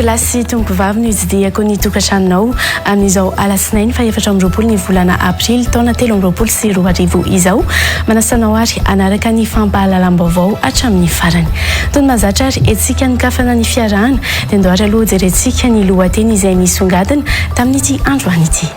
Tompokolahy sy tompokovavy no itsidihako ny tokantranonao amin'izao alatsinainy faha 24 ny volana aprily taona 2023 izao. Manasa anao ary hanaraka ny fampahalalam-baovao hatramin'ny farany. Toy ny mahazatra ary hetsika nokafana ny fiarahana dia ndao ary aloha hojerentsika ny lohateny izay nisongadina tamin'ity androany ity.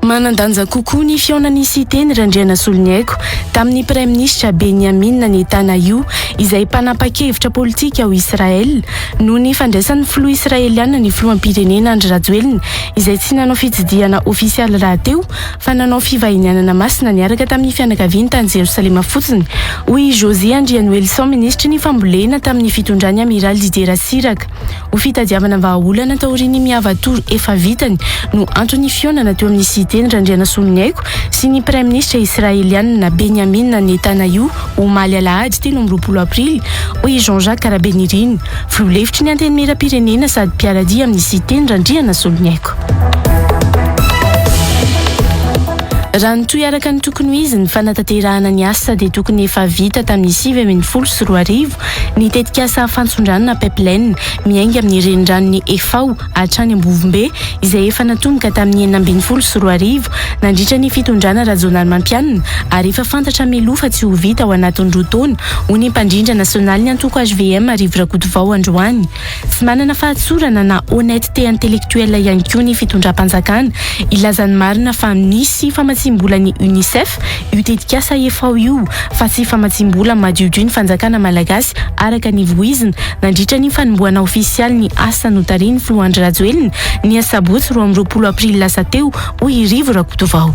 Manan-danja kokoa ny fihaonan'i Siteny Randrianasoloniaiko tamin'ny Praiminisitra Benjamin Netanyahu, izay mpanapa-kevitra politika ao Israel, noho ny fandraisan'ny filoha israeliana ny filoham-pirenena Andry Rajoelina, izay tsy nanao fitsidihana ofisialy rahateo fa nanao fivahinianana masina niaraka tamin'ny fianakaviany tany Jerosalema fotsiny, hoy i José Andrianoelison, minisitry ny fambolena tamin'ny fitondran'ny Amiraly Didier Ratsiraka. Ho fitadiavana vahaolana taorian'ny Mihava Tour efa vitany no anton'ny fihaonana teo amin'ny Siteny Randrianasoloniaiko sy ny Praiminisitra Israelianina Benjamin Netanyahu omaly alahady 23 aprily, hoy i Jean Jacques Rabenirina, filoha lefitry ny Antenimierampirenena sady mpiara-dia amin'ny Siteny Randrianasoloniaiko. Raha nitohy araka ny tokony ho izy ny fanatanterahana ny asa dia tokony efa vita tamin'ny 2019 Ny tetikasa fantsondrano na pipeline miainga amin'ny reniranon'i Efao hatrany Ambovombe izay efa natomboka tamin'ny 2016 nandritra ny fitondrana Rajaonarimampianina ary efa fantatra mialoha fa tsy ho vita ao anatin'ny roa taona, hoy ny mpandrindra nasionalin'ny antoko hvm Rivo Rakotovao androany. Tsy manana fahatsorana na honnêteté intellectuelle ihany koa ny fitondram-panjakana hilaza ny marina fa misy famatsiam-bolan'ny Unicef io tetikasa Efao io fa tsy famatsiam-bola madiodio ny fanjakana malagasy araka ny voizina nandritra ny fanombohana ofisialy ny asa notarihin'ny filoha Andry Rajoelina ny asabotsy 22 aprily lasa teo, hoy i Rivo Rakotovao.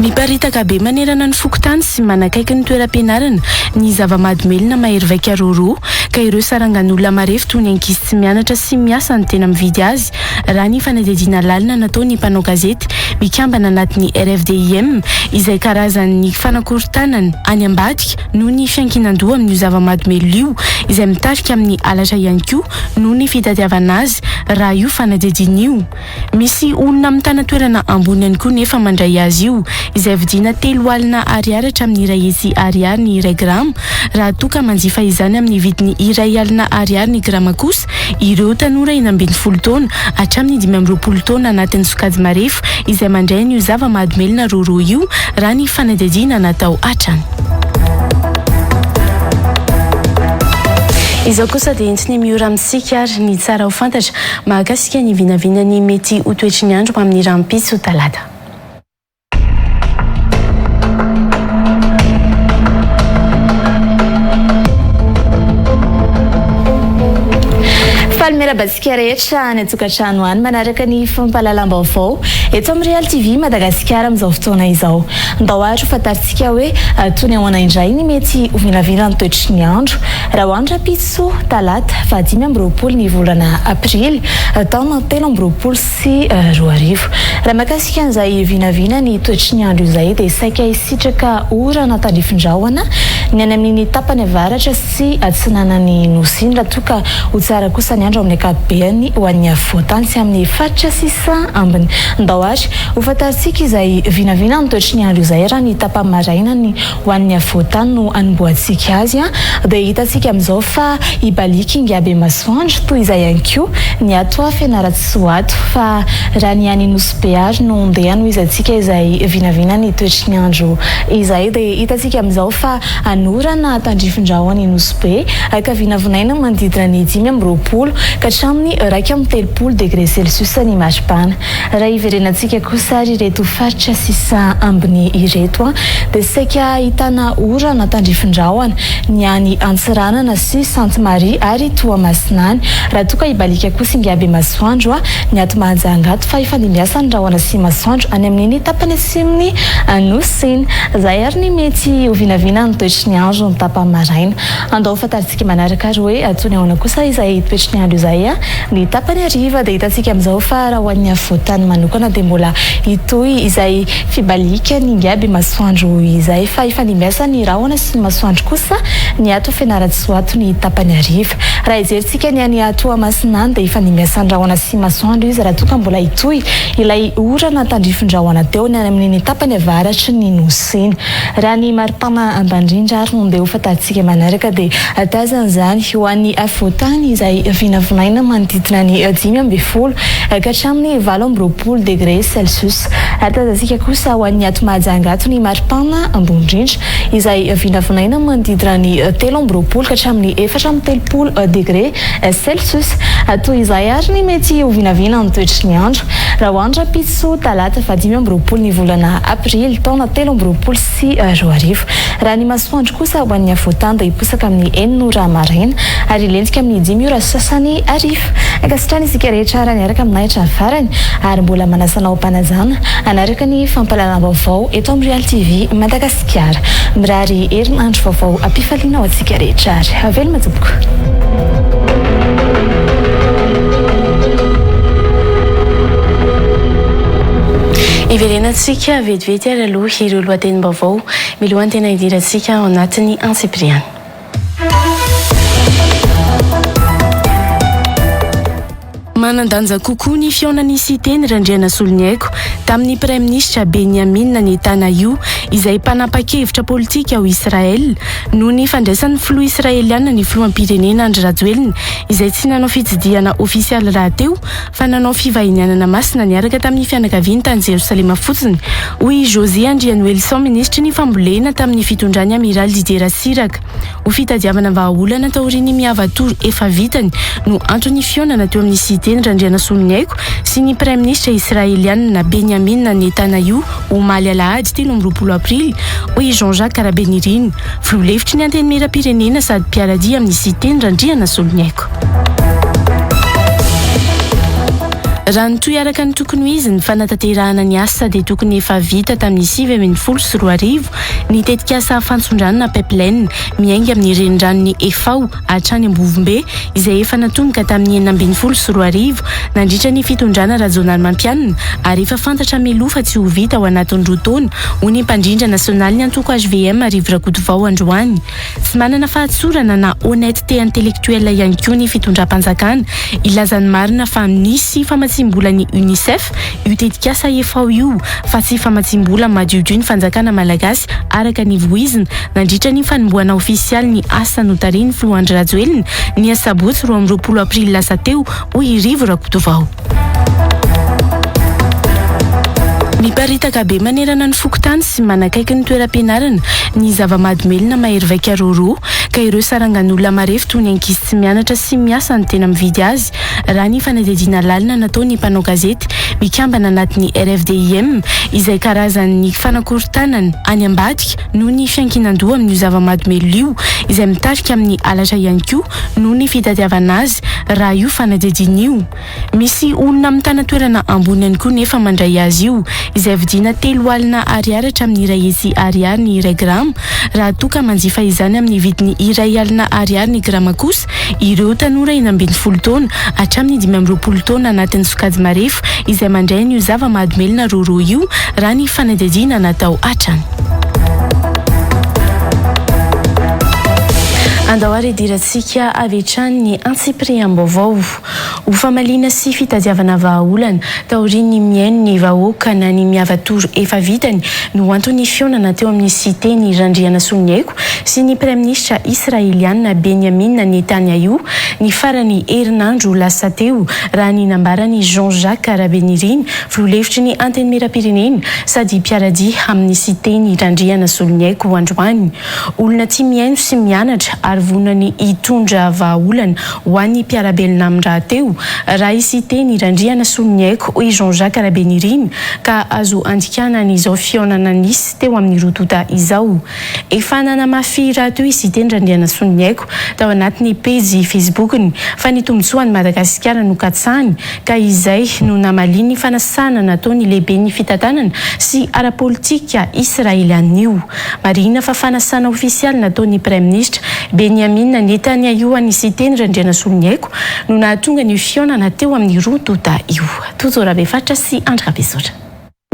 Miparitaka be manerana ny fokontany sy manakaiky ny toeram-pianarana ny zava-mahadomelina mahery vaika rôrô ka ireo sarangan'olona marefo toy ny ankizy tsy mianatra sy miasa no tena mividy azy raha ny fanadihadiana lalina nataon'ny mpanao gazety mikambana anatin'ny RFDIM izay karazan'ny fanakorontanana any ambadika noho ny fiankinan-doha amin'io zava-mahadomelina io izay mitarika amin'ny halatra ihany koa noho ny fitadiavana azy raha io fanadihadiana io. Misy olona mitana toerana ambony ihany koa nefa mandray azy io, izay vidiana 30 ariary hatramin'ny 100 ariary ny iray grama, raha toa ka manjifa izany amin'ny vidiny 1000 ariary ny grama kosa ireo tanora 16 taona hatramin'ny 25 taona anatin'ny sokajy marefo izay mandray an'io zava-mahadomelina rôrô io, raha ny fanadihadiana natao hatrany. Izao kosa dia entiny miora amintsika ary ny tsara ho fantatra mahakasika ny vinavinan'ny mety ho toetry ny andro amin'ny rahampitso talata. Faly miarahaba antsika rehetra any an-tokantrano any manaraka ny fampahalalam-baovao eto amin'ny Real TV Madagasikara amin'izao fotoana izao. Ndao ary ho fantarintsika hoe toy ny ahoana indray ny mety ho vinavinan'ny toetry ny andro raha ho any rahampitso talata faha 25 ny volana aprily taona 2023. Raha mahakasika an'izay vinavina ny toetry ny andro izay dia saika hisitraka orana tandrifin-drahona ny any amin'iny tapany avaratra sy atsinanan'ny Nosy iny raha toa ka ho tsara kosa ny andro amin'ny ankapobeny ho an'ny afovoan-tany sy amin'ny faritra sisa ambiny. Ndao ary ho fantarintsika izay vinavina ny toetry ny andro izay raha ny tapa-maraina ny ho an'ny afovoan-tany no hanombohantsika azy dia hitantsika amin'izao fa hibaliaka ingahy Bemasoandro toy izay ihany koa ny ato Fianarantsoa ato fa raha ny any Nosy Be ary no ndeha hanohizantsika izay vinavina ny toetry ny andro izay dia hitantsika amin'izao fa hanorana tandrifin-drahona i Nosy Be ka vinavinaina manodidina ny 25 ka hatramin'ny 31 degré celsius ny maripana. Raha hiverenantsika kosa ary ireto faritra sisa ambiny ireto dia saika ahitana orana tandrifin-drahona ny any Antsiranana sy Sainte Marie ary Toamasina any. Raha toa ka hibaliaka kosa ingahy Bemasoandro ny ato Mahajanga ato fa hifandimbiasan'ny rahona sy masoandro any amin'iny tapany atsimon'ny Nosy iny. Izay ary ny mety ho vinavinan'ny toetry. toetry ny andro ny tapany maraina. Andao ho fantarintsika manaraka ary hoe toy ny ahoana kosa izay toetry ny andro izay ny tapany hariva. Dia hitantsika amin'izao fa raha ho an'ny afovoan-tany manokana dia mbola hitohy izay fibaliakan'ny ingaby masoandro izay fa hifandimbiasan'ny rahona sy ny masoandro kosa ny ato Fianarantsoa ato ny tapany hariva. Raha hijerintsika ny any Toamasina any dia hifandimbiasan'ny rahona sy masoandro izy raha toa ka mbola hitohy ilay orana tandrifin-drahona teo ny any amin'iny tapany avaratry ny Nosy iny. Raha ny maripana ambany indrindra ary no ndeha ho fantatsika manaraka dia tazana izany ho an'ny afovoan-tany izay vinavinaina manodidina ny 15 ka hatramin'ny 28 degre celsius. Ary tazantsika kosa ho an'ny ato Mahajanga ato ny maripana ambony indrindra izay vinavinaina manodidina ny 23 ka hatramin'ny 34 degre celsius. Toy izay ary ny mety ho vinavina ny toetry ny andro raha ho andro rahampitso talata faha 25 ny volana aprily taona 2023. Raha ny masoandro kosa ho an'ny afovoan-tany dia hiposaka amin'ny enina ora maraina ary hilentika amin'ny dimy ora sy sasany hariva. Ankasitrahana isika rehetra raha niaraka aminay hatramin'ny farany ary mbola manasa anao am-panajana hanaraka ny fampahalalam-baovao eto amin'ny Real TV Madagasikara. Mirary herinandro vaovao am-pifaliana ho antsika rehetra ary veloma tompoko. Hiverenantsika vetivety ary aloha ireo lohatenim-baovao milohan'ny tena hidirantsika ao anatin'ny antsipiriany. Manan-danja kokoa ny fihaonan'i Siteny Randrianasoloniaiko tamin'ny Praiminisitra Benjamin Netanyahu, izay mpanapa-kevitra politika ao Israel, noho ny fandraisan'ny filoha israeliana ny filoham-pirenena Andry Rajoelina, izay tsy nanao fitsidihana ofisialy rahateo fa nanao fivahinianana masina niaraka tamin'ny fianakaviany tany Jerosalema fotsiny, hoy i José Andrianoelison, minisitry ny fambolena tamin'ny fitondran'ny Amiraly Didier Ratsiraka. Ho fitadiavana vahaolana taorian'ny Mihava Tour efa vitany no anton'ny fihaonana teo amin'ny Siteny Randrianasoloniaiko sy ny Praiminisitra Israelianina Benjamin Netanyahu omaly alahady 23 aprily, hoy i Jean Jacques Rabenirina, filoha lefitry ny Antenimierampirenena sady mpiara-dia amin'ny Siteny Randrianasoloniaiko. Raha nitohy araka ny tokony ho izy ny fanatanterahana ny asa dia tokony efa vita tamin'ny 2019 Ny tetikasa fantsondrano na pipeline miainga amin'ny reniranon'i Efaho hatrany Ambovombe izay efa natomboka tamin'ny 2016 nandritra ny fitondrana Rajaonarimampianina ary efa fantatra mialoha fa tsy ho vita ao anatin'ny roa taona, hoy ny mpandrindra nasionalin'ny antoko hvm Rivo Rakotovao androany. Tsy manana fahatsorana na honnêteté intellectuelle ihany koa ny fitondram-panjakana hilaza ny marina fa misy famatsiam-bolan'ny Unicef io tetikasa Efao io fa tsy famatsiam-bola madiodio ny fanjakana malagasy araka ny voizina nandritra ny fanombohana ofisialy ny asa notarihin'ny filoha Andry Rajoelina ny asabotsy 22 aprily lasa teo, hoy i Rivo Rakotovao. Miparitaka be manerana ny fokontany sy manakaiky ny toeram-pianarana ny zava-mahadomelina mahery vaika rôrô ka ireo sarangan'olona marefo toy ny ankizy tsy mianatra sy miasa no tena mividy azy raha ny fanadihadiana lalina nataon'ny mpanao gazety mikambana anatin'ny RFDIM izay karazan'ny fanakorontanana any ambadika noho ny fiankinan-doha amin'io zava-mahadomelina io izay mitarika amin'ny halatra ihany koa noho ny fitadiavana azy raha io fanadihadiana io. Misy olona mitana toerana ambony ihany koa nefa mandray azy io, izay vidiana 30 ariary hatramin'ny 100 ariary ny iray grama, raha toa ka manjifa izany amin'ny vidiny 1000 ariary ny grama kosa ireo tanora 16 taona hatramin'ny 25 taona anatin'ny sokajy marefo izay mandray an'io zava-mahadomelina rôrô io, raha ny fanadihadiana natao hatrany. Andao ary hidirantsika avy hatrany ny antsipiriam-baovao. Ho famaliana sy fitadiavana vahaolana taorian'ny mihaino ny vahoaka na ny Miava Tour efa vitany no anton'ny fihaonana teo amin'ny Siteny Randrianasoloniaiko sy ny Praiminisitra Israeliana Benjamin Netanyahu ny faran'ny herinandro lasa teo raha ny nambaran'i Jean Jacques Rabenirina filoha lefitry ny Antenimierampirenena sady mpiara-dia amin'ny Siteny Randrianasoloniaiko androany. Olona tia mihaino sy mianatra ary vonona ny hitondra vahaolana ho an'ny mpiara-belona aminy rahateo. raha i Siteny Randrianasoloniaiko, hoy Jean Jacques Rabenirina, ka azo andikana an'izao fihaonana nisy teo amin'ny roa tonta izao. Efa nanamafy rahateo i Siteny Randrianasoloniaiko tao anatin'ny pejy Facebook-ny fa ny tombontsoan'i Madagasikara no katsahiny ka izay no namaliany ny fanasana nataon'ny lehiben'ny fitantanana sy ara-politika israelianina io. Marihina fa fanasana ofisialy nataon'ny Praiminisitra Benyamin Netanyahu an'i Siteny Randrianasoloniaiko no nahatonga an'io fihaonana teo amin'ny roa tonta io. Tojo Rabefaritra sy Andry Rabesotra.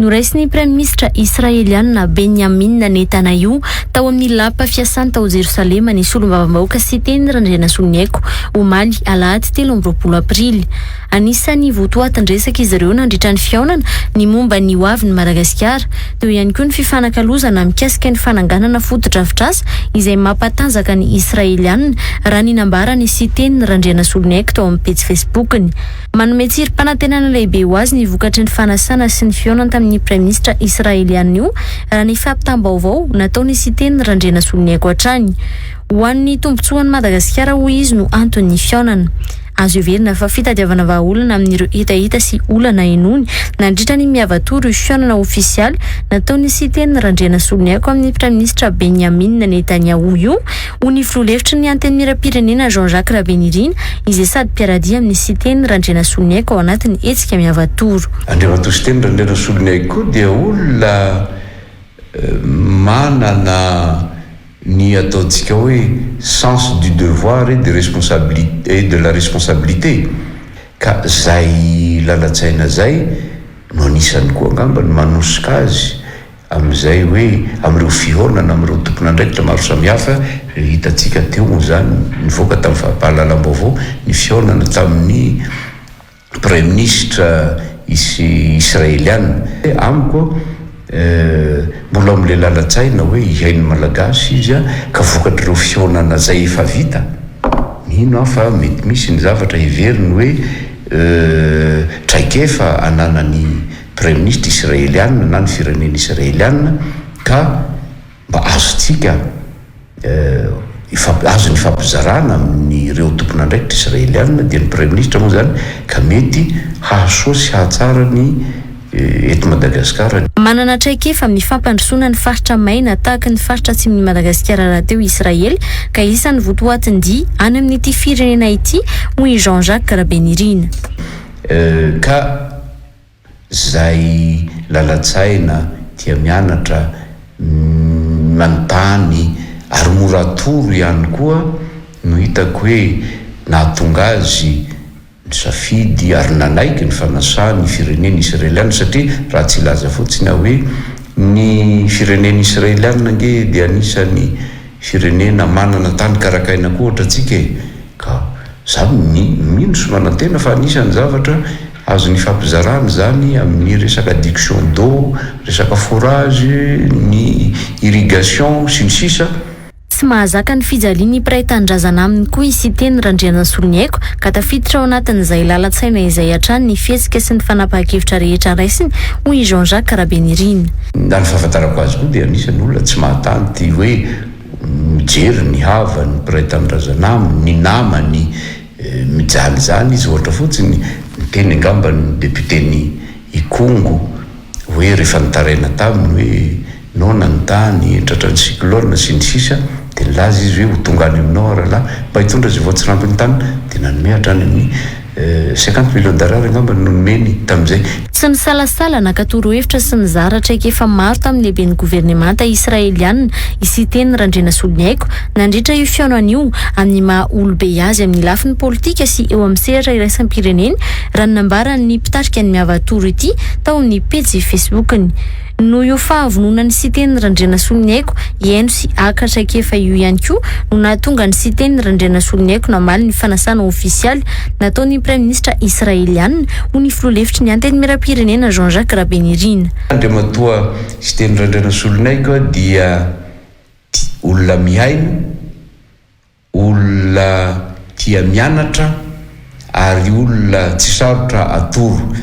Noraisin'ny Praiminisitra Israelianina Benyamin Netanyahu tao amin'ny lapa fiasany tao Jerosalema ny solombavambahoaka Siteny Randrianasoloniaiko omaly alahady 23 aprily. Anisan'ny votoatin-dresaka izy ireo nandritra ny fihaonana ny momba ny hoavin'i Madagasikara. Teo ihany koa ny fifanakalozana mikasika ny fananganana fotodrafitrasa izay mampatanjaka ny Israelianina, raha ny nambaran'i Siteny Randrianasoloniaiko tao amin'ny pejy Facebook-ny. Manome tsirim-panantenana lehibe ho azy ny vokatry ny fanasana sy ny fihaonana tamin'ny Praiminisitra Israelianina io, raha ny fampitam-baovao nataon'i Siteny Randrianasoloniaiko hatrany. Ho an'ny tombontsoan'i Madagasikara, hoy izy, no anton'ny fihaonana. Azo heverina fa fitadiavana vahaolana amin'ireo hetaheta sy olana henoiny nandritra ny Miavatoro io fihaonana ofisialy nataon'i Siteny Randrianasoloniaiko amin'ny Praiminisitra Benyamin Netanyahu io, hoy ny filoha lefitry ny Antenimierampirenena Jean Jacques Rabenirina, izay sady mpiara-dia amin'i Siteny Randrianasoloniaiko ao anatin'ny hetsika Miavatoro. Andriamatoa Siteny Randrianasoloniaiko koa dia olona manana ny ataontsika hoe sens du devoir et de responsabilité et de la responsabilité ka zay lalan-tsaina zay no anisany koa angamba ny manosika azy amin'izay hoe amin'ireo fihaonana amin'ireo tompon'andraikitra maro samihafa hitantsika teo moa izany nivoaka tamin'ny fampahalalam-baovao ny fihaonana tamin'ny Praiminisitra Israeliana. Amiko mbola ao amin'ilay lalan-tsaina hoe hihaino Malagasy izy ka vokatr'ireo fihaonana izay efa vita, mino aho fa mety misy ny zavatra heveriny hoe traikefa ananan'ny Praiminisitra Israeliana na ny firenena Israeliana ka mba azontsika azony ifampizarana amin'ireo tompon'andraikitra Israeliana, dia ny Praiminisitra moa izany, ka mety hahasoa sy hahatsara ny eto Madagasikara. Manana traikefa amin'ny fampandrosoana ny faritra maina tahaka ny faritra atsimon'i Madagasikara rahateo i Israely ka isan'ny votoatin-dia any amin'ity firenena ity, hoy i Jean Jacques Rabenirina. Ka Zay lalan-tsaina tia mianatra, manontany ary mora atoro ihany koa no hitako hoe nahatonga azy nisafidy ary nanaiky ny fanasan'ny firenena Israeliana satria raha tsy hilaza fotsiny aho hoe ny firenena Israeliana ange dia anisan'ny firenena manana tany karakaina koa ohatrantsika e! Ka za mino sy manantena fa anisan'ny zavatra azony ifampizarana izany amin'ny resaka adduction d'eau, resaka forage, ny irrigation, sy ny sisa. Tsy mahazaka ny fijalian'ny mpiray tanindrazana aminy koa i Siteny Randrianasoloniaiko ka tafiditra ao anatin'izay lalan-tsaina izay hatrany ny fihetsika sy ny fanapahan-kevitra rehetra raisiny, hoy i Jean Jacques Rabenirina. Raha ny fahafantarako azy koa dia anisan'ny olona tsy mahatanty hoe mijery ny havany, mpiray tanindrazana aminy, ny namany mijaly izany izy, ohatra fotsiny, niteny angamba ny député-n'i Ikongo hoe rehefa nitaraina taminy hoe noana ny tany, tratran'ny cyclone sy ny sisa dia nilaza izy hoe ho tonga any aminao aho rahalahy mba hitondra izay voatsirampin'ny tany, dia nanome hatrany amin'ny 50 millions d'ariary angamba no nomeny tamin'izay. Tsy nisalasala naka torohevitra sy nizara traikefa maro tamin'ny lehiben'ny governemanta Israeliana i Siteny Randrianasoloniaiko nandritra io fihaonana io amin'ny maha olobe azy amin'ny lafiny politika sy eo amin'ny sehatra iraisam-pirenena raha ny nambaran'ny mpitarika ny Miavatoro ity tao amin'ny pejy Facebook-ny. Noho io fahavononan'i Siteny Randrianasoloniaiko hihaino sy haka traikefa io ihany koa no nahatonga an'i Siteny Randrianasoloniaiko namaly ny fanasana ofisialy nataon'ny Praiminisitra Israeliana, hoy ny filoha lefitry ny Antenimierampirenena Jean Jacques Rabenirina. Andriamatoa Siteny Randrianasoloniaiko dia olona mihaino, Olona tia mianatra ary olona tsy sarotra atoro.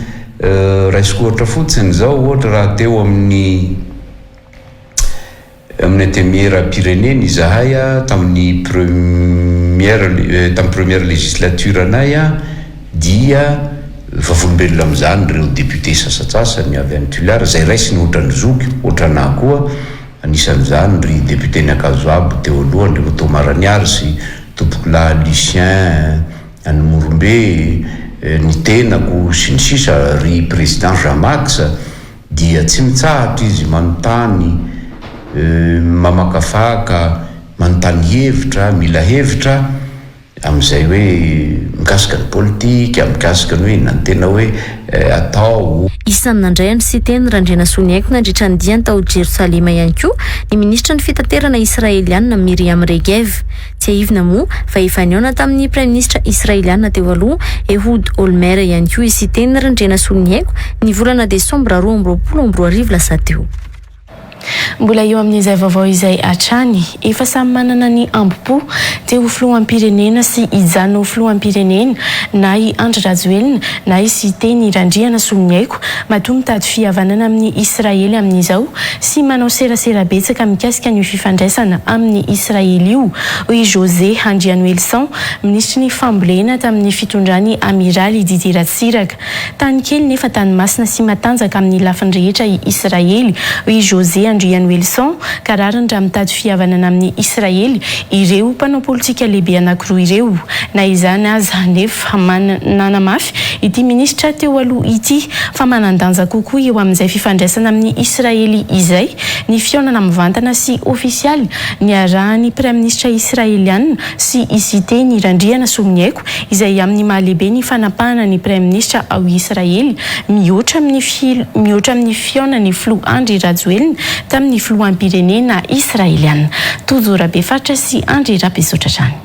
Raisiko ohatra fotsiny izao, ohatra raha teo amin'ny amin'ny antenimieram-pirenena izahay tamin'ny première tamin'ny première législature anay. Dia vavolombelona amin'izany ireo député sasantsasany avy any Toliara izay raisiny ohatran'ny zoky, ohatran'ahy koa, anisan'izany ry député-n'ny Ankazoabo teo aloha Andriamatoa Maraniary sy Tompokolahy Lucien any Morombe, ny tenako sy ny sisa, ry Président Jean Max dia tsy mitsahatra izy manontany, mamakafaka, manontany hevitra, mila hevitra. Amin'izay hoe mikasika ny politika, mikasika ny hoe inona no tena hoe atao. Isan'ny nandray an'i Siteny Randrianasoloniaiko nandritra ny diany tao Jerosalema ihany koa ny minisitry ny fitaterana israelianina Miriam Regev. Tsiahivina moa fa efa nihaona tamin'ny praiminisitra israelianina teo aloha Ehud Olmert ihany koa i Siteny Randrianasoloniaiko ny volana desambra 2022 lasa teo. Mbola eo amin'izay vaovao izay hatrany, efa samy manana ny hambom-po te ho filoham-pirenena sy hijanona ho filoham-pirenena na i Andry Rajoelina na i Siteny Randrianasoloniaiko matoa mitady fihavanana amin'i Israely amin'izao sy manao serasera betsaka mikasika an'io fifandraisana amin'i Israely io, hoy i José Andrianoelison, minisitry ny fambolena tamin'ny fitondran'i Amiraly Didier Ratsiraka. Tany kely nefa tany masina sy matanjaka amin'ny lafiny rehetra i Israely, hoy i José Andrianoelison, ka rariny raha mitady fihavanana amin'i Israely ireo mpanao politika lehibe anankiroa ireo. Na izany aza anefa, nanamafy ity minisitra teo aloha ity fa manan-danja kokoa eo amin'izay fifandraisana amin'i Israely izay ny fihaonana mivantana sy ofisialy niarahan'ny praiminisitra israeliana sy i Siteny Randrianasoloniaiko izay amin'ny maha-lehibe ny fanapahana ny praiminisitra ao Israely mihoatra amin'ny mihoatra amin'ny fihaonan'ny filoha Andry Rajoelina tamin'ny filoham-pirenena israeliana Tojo Rabefaritra sy Andry Rabesotra hatrany.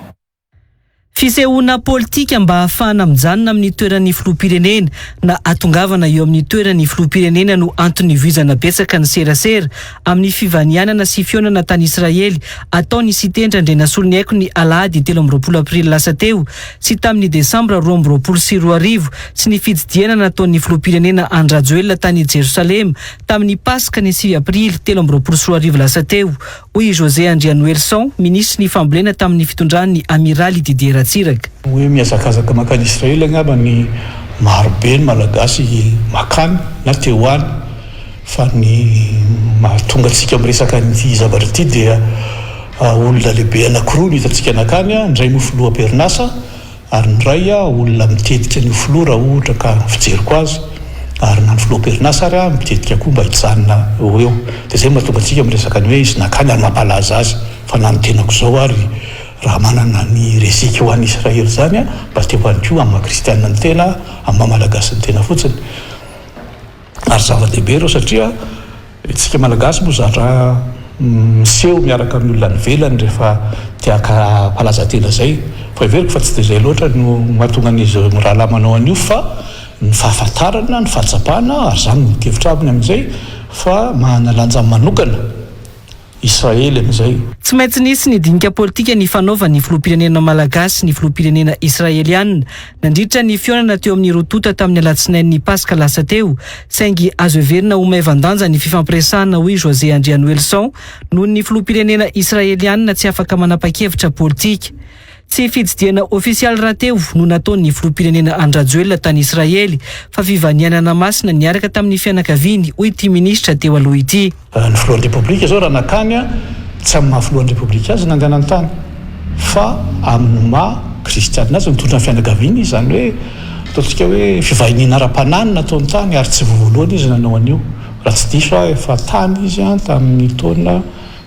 Fisehoana politika mba hahafahana mijanona amin'ny toeran'ny filoham-pirenena na hatongavana eo amin'ny toeran'ny filoham-pirenena no antony nivoizana betsaka ny serasera amin'ny fivanianana sy fihaonana tany Israely ataon'i Siteny Randrianasoloniaiko ny alahady 23 aprily lasa teo sy tamin'ny desambra 2022 sy ny fitsidihana nataon'ny filoham-pirenena Andry Rajoelina tany Jerosalema tamin'ny Paska ny 9 aprily 2023 lasa teo, hoy i José Andrianoelison, minisitry ny fambolena tamin'ny fitondran'ny Amiraly Didier Ratsiraka. Hoe mihazakazaka mankany Israely angamba ny marobe ny Malagasy makany na te ho any. Fa ny mahatonga antsika miresaka an'ity zavatra ity dia olona lehibe anankiroa no hitantsika nankany, ny iray moa filoha am-perinasa ary ny iray olona mitetika an'io filoha raha ohatra ka ny fijeriko azy, ary na ny filoha am-perinasa ary mitetika koa mba hijanona eo ho eo. Dia izay no mahatonga antsika miresaka ny hoe izy nankany ary mampalaza azy. Fa na ny tenako izao ary raha manana ny resika ho an'i Israely izany mba te ho any koa amin'ny maha kristianina ny tena, amin'ny maha malagasy ny tena fotsiny. Ary zava-dehibe ireo satria isika Malagasy moa zatra miseho miaraka amin'ny olona any ivelany rehefa te hampalaza tena izay. Fa heveriko fa tsy dia izay loatra no mahatonga an'izy mirahalahy manao an'io fa ny fahafantarana, ny fahatsapana ary izany no mihevitra aminy amin'izay fa manana lanja manokana. Israely amin'izay. Tsy maintsy nisy ny dinika politika nifanaovan'ny filoham-pirenena malagasy sy ny filoham-pirenena israeliana nandritra ny fihaonana teo amin'ny roa tonta tamin'ny alatsinain'ny Paska lasa teo, saingy azo heverina ho maivan-danja ny fifampiresahana hoy José Andrianoelison noho ny filoham-pirenena israeliana tsy afaka manapa-kevitra politika. Tsy fitsidihana ofisialy rahateo no nataon'ny filoham-pirenena Andry Rajoelina tany Israely fa fivanianana masina niaraka tamin'ny fianakaviany, hoy ity minisitra teo aloha ity. Ny filohan'ny Repoblika izao raha nankany, tsy amin'ny maha filohan'ny Repoblika azy nandehanany tany fa amin'ny maha kristianina azy, nitondra ny fianakaviany izy, izany hoe ataontsika hoe fivahiniana ara-panahy no nataony tany ary tsy vao voalohany izy nanao an'io. Raha tsy diso aho efa tany izy tamin'ny taona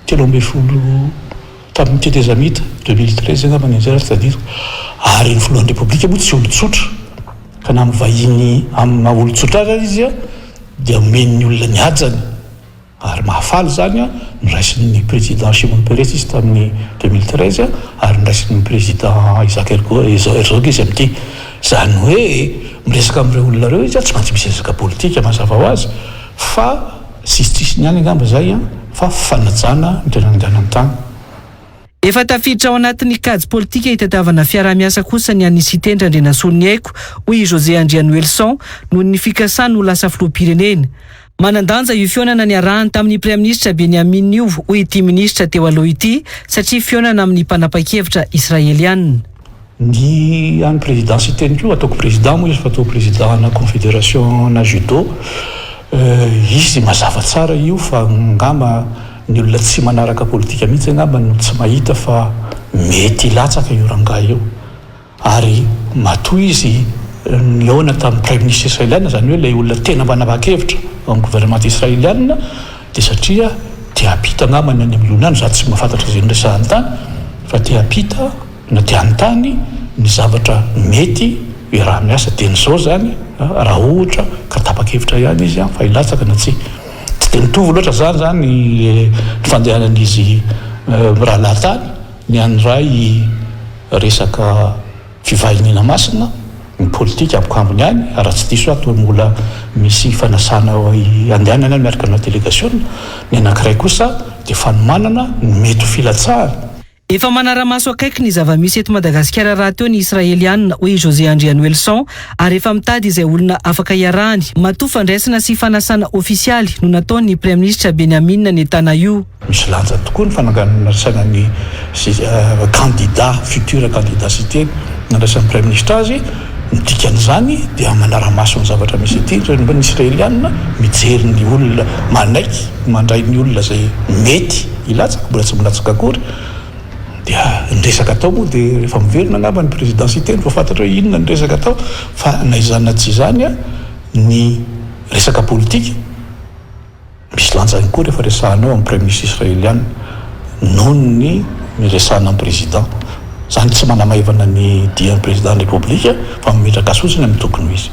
13 Tamin'ny tetezamita, 2013 angamba ny an'izay raha tsy tadidiko, ary ny filohan'ny Repoblika moa tsy olon-tsotra, ka na mivahiny amin'ny maha olon-tsotra azy aza izy dia omen'ny olona ny hajany, ary mahafaly izany, noraisin'ny président Shimon Peres izy tamin'ny 2013 ary noraisin'ny président Isaac Herzog izy amin'ity. Izany hoe miresaka amin'ireo olona ireo izy, tsy maintsy misy resaka politika mazava ho azy, fa Sisitsisiny ihany angamba izay an, fa fanajana ny tena andehanany tany. Efa tafiditra ao anatin'ny kajy politika hitadiavana fiaraha-miasa kosa ny an'i Siteny Randrianasoloniaiko, hoy i José Andrianoelison, noho ny fikasany ho lasa filoham-pirenena. Manan-danja io fihaonana niarahany tamin'ny Praiminisitra Benyamin io, hoy ity minisitra teo aloha ity, satria fihaonana amin'ny mpanapa-kevitra israelianina. Ny an'ny président Siteny koa, ataoko président moa izy fa toa président ana confédération ana judo, izy mazava tsara io fa angamba ny olona tsy manaraka politika mihitsy angamba no tsy mahita fa mety hilatsaka io rangahy io. Ary matoa izy nihaona tamin'ny praiminisitra israeliana, izany hoe ilay olona tena manapa-kevitra ao amin'ny governemanta israeliana, dia satria te hampita angamba ny any amin'ny olona any, izaho tsy mahafantatra izay noresahany tany, fa te hampita na te hanontany ny zavatra mety hiaraha-miasa dieny izao izany raha ohatra ka tapa-kevitra ihany izy fa hilatsaka na tsia. Tsy dia mitovy loatra izany izany ny fandehanan'izy mirahalahy tany. Ny an'ny iray resaka fivahiniana masina, ny politika ambokambony ihany, ary raha tsy diso aho toa mbola misy fanasana handehanana any miaraka amina delegasiona, ny anankiray kosa dia fanomanana ny mety ho filatsahana. Efa manara-maso akaiky ny zava-misy eto Madagasikara rahateo ny Israelianina, hoy i José Andrianoelison, ary efa mitady izay olona afaka iarahany, matoa fandraisana sy fanasana ofisialy no nataon'ny Praiminisitra Benyamin Netanyahu. Misy lanja tokoa ny fananganana saina ny kandida, futur candidat Siteny, nandraisan'ny Praiminisitra azy. Ny dikan'izany dia manara-maso ny zavatra misy ety ireo ny Israeliana, mijery ny olona manaiky mandray ny olona izay mety hilatsaka, mbola tsy milatsaka akory. Dia ny resaka atao moa dia rehefa miverina angamba ny Président Siteny vao fantatra hoe inona ny resaka atao. Fa na izany na tsy izany, ny resaka politika, Misy lanjany koa rehefa resahanao amin'ny Praiminisitra Israeliana noho ny miresahana amin'ny Président. Izany tsy manamaivana ny dian'ny Président ny Repoblika fa mametraka azy fotsiny amin'ny tokony ho izy.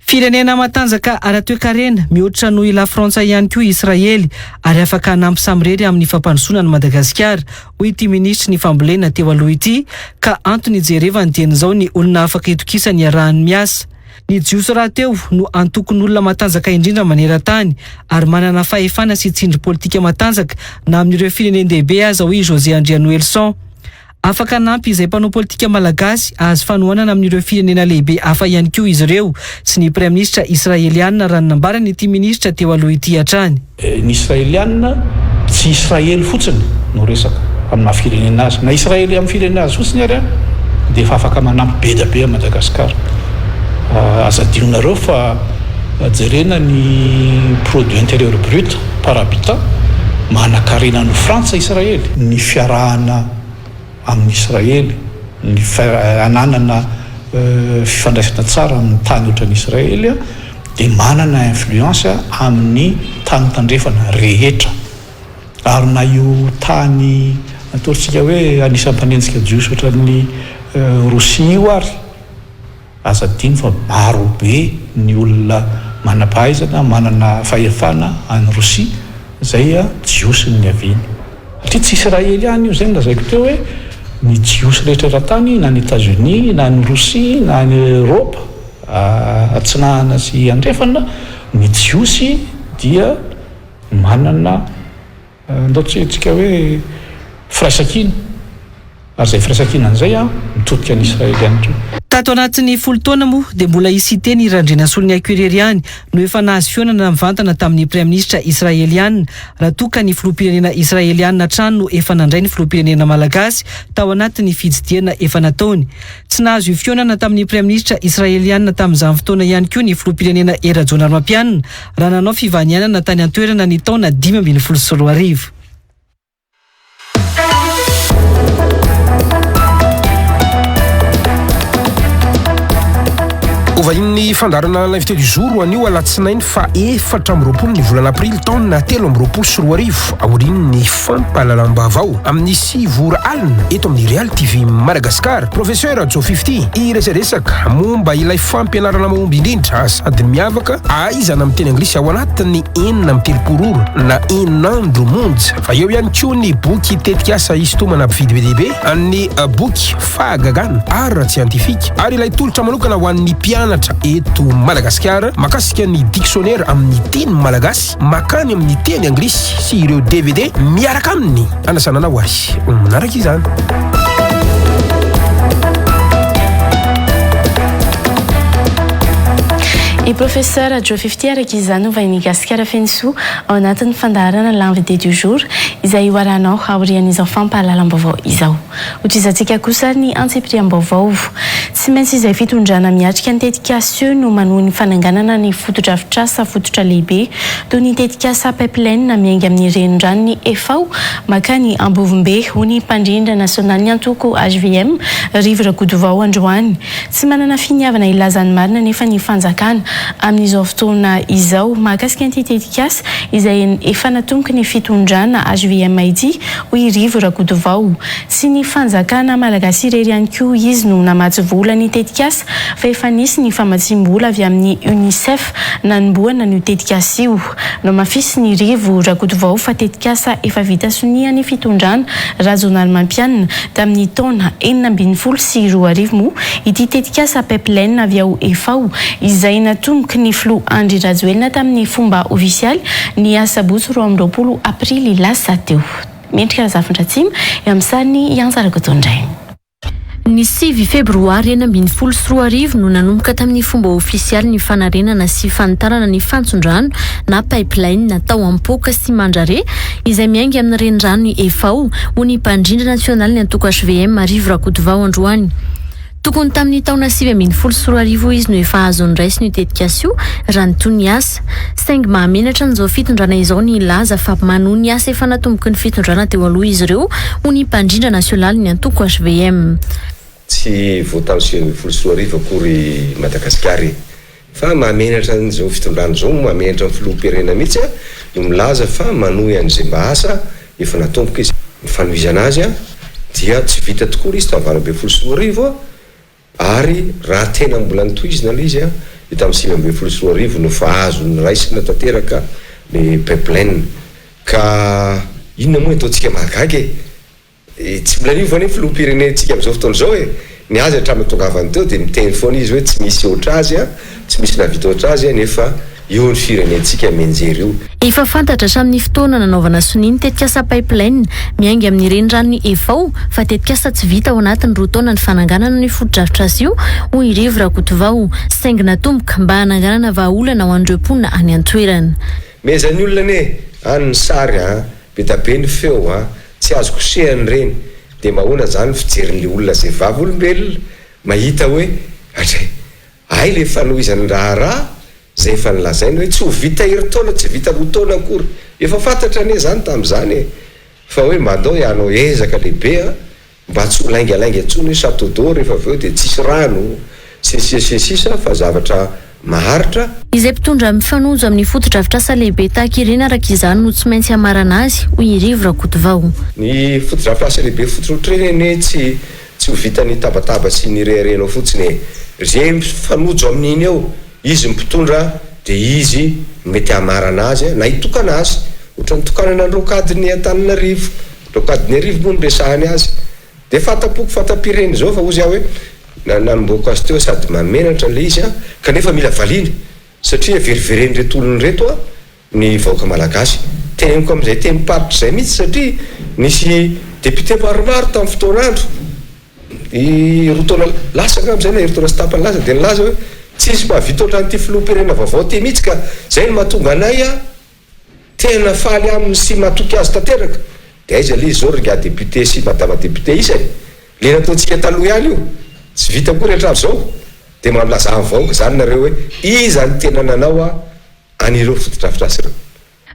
Firenena matanjaka ara-toekarena mihoatra noho i Lafrantsa ihany koa i Israely ary afaka hanampy samirery amin'ny fampandrosoana an'i Madagasikara, hoy ity minisitry ny fambolena teo aloha ity, ka antony ijerevany dieny izao ny olona afaka itokisany iarahany miasa. Ny Jiosy rahateo no antokon'olona matanjaka indrindra maneran-tany ary manana fahefana sy tsindry politika matanjaka na amin'ireo firenen-dehibe aza hoy i José Andrianoelison. Afaka hanampy izay mpanao politika malagasy hahazo fanohanana amin'ireo firenena lehibe hafa ihany koa izy ireo sy ny praiminisitra israeliana raha ny nambaran'ity minisitra teo aloha ity hatrany. Ny Israeliana, tsy Israely fotsiny no resaka amin'ny maha firenena azy. Na Israely amin'ny firenena azy fotsiny ary dia efa afaka manampy be dia be an'i Madagasikara. Aza adinonareo fa jerena ny produit intérieur brut par habitant, manankarena noho Frantsa Israely. Ny fiarahana amin'i Israely, ny ananana fifandraisana tsara amin'ny tany ohatran'i Israely dia manana influence amin'ny tany tandrefana rehetra. Ary na io tany ataontsika hoe anisan'ny mpanenjika jiosy ohatran'i Rosia io ary, Aza adino fa maro be ny olona manam-pahaizana, manana fahefana any Rosia izay Jiosy ny niaviany. Satria tsy Israely ihany io, izay no lazaiko teo hoe ny Jiosy rehetra eran-tany, na any Etats-Unis, na any Rosia, na any Eropa atsinanana sy andrefana, ny Jiosy dia manana Andao tsika hoe firaisankina, ary izay firaisankinana izay mitodika any Israely ihany koa. Tato anatin'ny folo taona moa dia mbola i Siteny Randrianasoloniaiko irery ihany no efa nahazo fihaonana mivantana tamin'ny Praiminisitra Israeliana raha toa ka ny Filoham-pirenena Israeliana hatrany no efa nandray ny Filoham-pirenena Malagasy tao anatin'ny fitsidihana efa nataony. Tsy nahazo io fihaonana tamin'ny Praiminisitra Israeliana tamin'izany fotoana ihany koa ny Filoham-pirenena Hery Rajaonarimampianina raha nanao fivahinianana tany an-toerana ny taona 2015. Ho vahinin'ny fandaharana L'invité du jour anio alatsinainy faha 24 ny volana aprily taona 2023 aorian'ny fampahalalam-baovao amin'ny 9 ora alina eto amin'ny Real TV Madagascar. Professeur Joe Fifty hiresadresaka momba ilay fampianarana mahomby indrindra sady miavaka ahaizana miteny anglisy ao anatin'ny 36 ora na enin'andro monja. Fa eo ihany koa ny boky tetikasa hisintomana mpividy be dia be an'ny boky fahagagana ara-tsiantifika ary ilay tolotra manokana ho an'ny mpianatra eto Madagasikara mahakasika ny dictionnaire amin'ny teny malagasy makany amin'ny teny anglisy sy ireo DVD miaraka aminy. Anasana anao ary manaraka izany. I Professeur Joe Fifty araka izany no vahin'i Gasikara Fenosoa ao anatin'ny fandaharana L'invité du jour izay ho arahanao aorian'izao fampahalalam-baovao izao. Hotohizantsika kosa ny antsipiriam-baovao. Tsy maintsy izay fitondrana miatrika ny tetikasa eo no manohy ny fananganana ny fotodrafitrasa fototra lehibe toy ny tetikasa pipeline miainga amin'ny reniranon'i Efao mankany Ambovombe, hoy ny mpandrindra nasionalin'ny antoko hvm, Rivo Rakotovao androany. Tsy manana finiavana hilaza ny marina anefa ny fanjakana amin'izao fotoana izao mahakasika an'ity tetikasa izay efa natomboky ny fitondrana hvm ity, hoy i Rivo Rakotovao. Tsy ny fanjakana malagasy irery ihany koa izy no namatsy vola ny tetikasa fa efa nisy ny famatsiam-bola avy amin'ny Unicef nanombohana an'io tetikasa io. Nohamafisin'i Rivo Rakotovao fa tetikasa efa vita sonia ny fitondrana Rajaonarimampianina tamin'ny taona 2016 moa ity tetikasa pipeline avy ao Efao izay natomboky ny filoha Andry Rajoelina tamin'ny fomba ofisialy ny asabotsy 22 aprily lasa teo. Mendrika Razafindratsima eo amin'ny sarin'i Iantsa Rakotondrainy. Ny sivy febroary 2016 no nanomboka tamin'ny fomba ofisialy ny fanarenana sy fanitarana ny fantson-drano na pipeline tao Ampoka sy Mandrare izay miainga amin'ny renirano Efao, hoy ny mpandrindra nasionalin'ny antoko hvm Rivo Rakotovao androany. Tokony tamin'ny taona 2019 hoy izy no efa azo noraisina io tetikasa io raha nitohy ny asa. Saingy mahamenatra an'izao fitondrana izao ny hilaza fa manohy ny asa efa natomboky ny fitondrana teo aloha izy ireo, hoy ny mpandrindra nasionalin'ny antoko hvm. Tsy vao tamin'ny 2019 akory i Madagasikara e! Fa mahamenatra an'izao fitondrana izao, mahamenatra ny filoham-pirenena mihitsy no milaza fa manohy an'izay mba asa efa natomboka izy. Ny fanohizana azy dia tsy vita tokoa ilay izy tamin'ny 2018. Ary raha tena mbola notohizina ilay izy dia tamin'ny 2019 no efa azo noraisina tanteraka le pipeline. Ka inona moa ny ataontsika mahagaga e? Tsy mbola niova anie filoham-pirenentsika amin'izao fotoana izao e! Ny azy hatramin'ny nitongavany teo dia miteny foana izy hoe tsy misy ohatr'azy, tsy misy nahavita ohatr'azy nefa io ny firenentsika mianjery io. Efa fantatra hatramin'ny fotoana nanaovana sonia ny tetikasa pipeline miainga amin'ny reniranon'i Efao fa tetikasa tsy vita ao anatin'ny roa taona ny fananganana ny fotodrafitrasa io, hoy i Rivo Rakotovao, saingy natomboka mba hananganana vahaolana ho an'ireo mponina any an-toerana. Mehezan'ny olona anie any ny sary an, be da be ny feo an, tsy azo kosehana ireny, dia mba ahoana zany ny fijerin'le olona zay vavolombelona mahita hoe hatray hay le fanohizan'ny raharaha Izay efa nolazainy hoe tsy ho vita herintaona, tsy vita roa taona akory. Efa fantatra anie izany tamin'izany e! Fa hoe mba andao hanao ezaka lehibe an, mba tsy ho laingalainga intsony hoe chateau d'eau rehefa avy eo dia tsisy rano, sy ny sisa sy ny sisa fa zavatra maharitra. Izay mpitondra mifanojo amin'ny fotodrafitrasa lehibe tahaka ireny araka izany no tsy maintsy hamarana azy, hoy i Rivo Rakotovao. Ny fotodrafitrasa lehibe fotsiny ohatr'ireny anie tsy tsy ho vitan'ny tabataba sy ny reharehanao fotsiny e! Izay mifanojo amin'iny eo Izy ny mpitondra dia izy no mety hamarana azy na hitokana azy. Ohatran'ny nitokanana ny rocade-n'i Antananarivo. Rocade-n'i Iarivo moa no resahany azy. Dia fanta-poko fanta-pirenena izao fa hozy aho hoe nanombohako azy teo sady mahamenatra ilay izy kanefa mila valiana satria veriveren'ireto olona ireto ny vahoaka malagasy. Teneniko amin'izay tenim-paritra izay mihitsy satria nisy député maromaro tamin'ny fotoan'andro Ny roa taona lasa angamba izay na herintaona sy tapany lasa dia nilaza hoe tsisy mahavita ohatran'ity filoham-pirenena vaovao ity mihitsy ka izay no mahatonga anay tena faly aminy sy matoky azy tanteraka. Dia aiza ilay izy izao ry ingahy député sy madama député isany? Ilay nataontsika taloha ihany io, tsy vita akory hatramin'izao. Dia mba milazà amin'ny vahoaka izany nareo hoe iza no tena nanao an'ireo fotodrafitrasa ireo?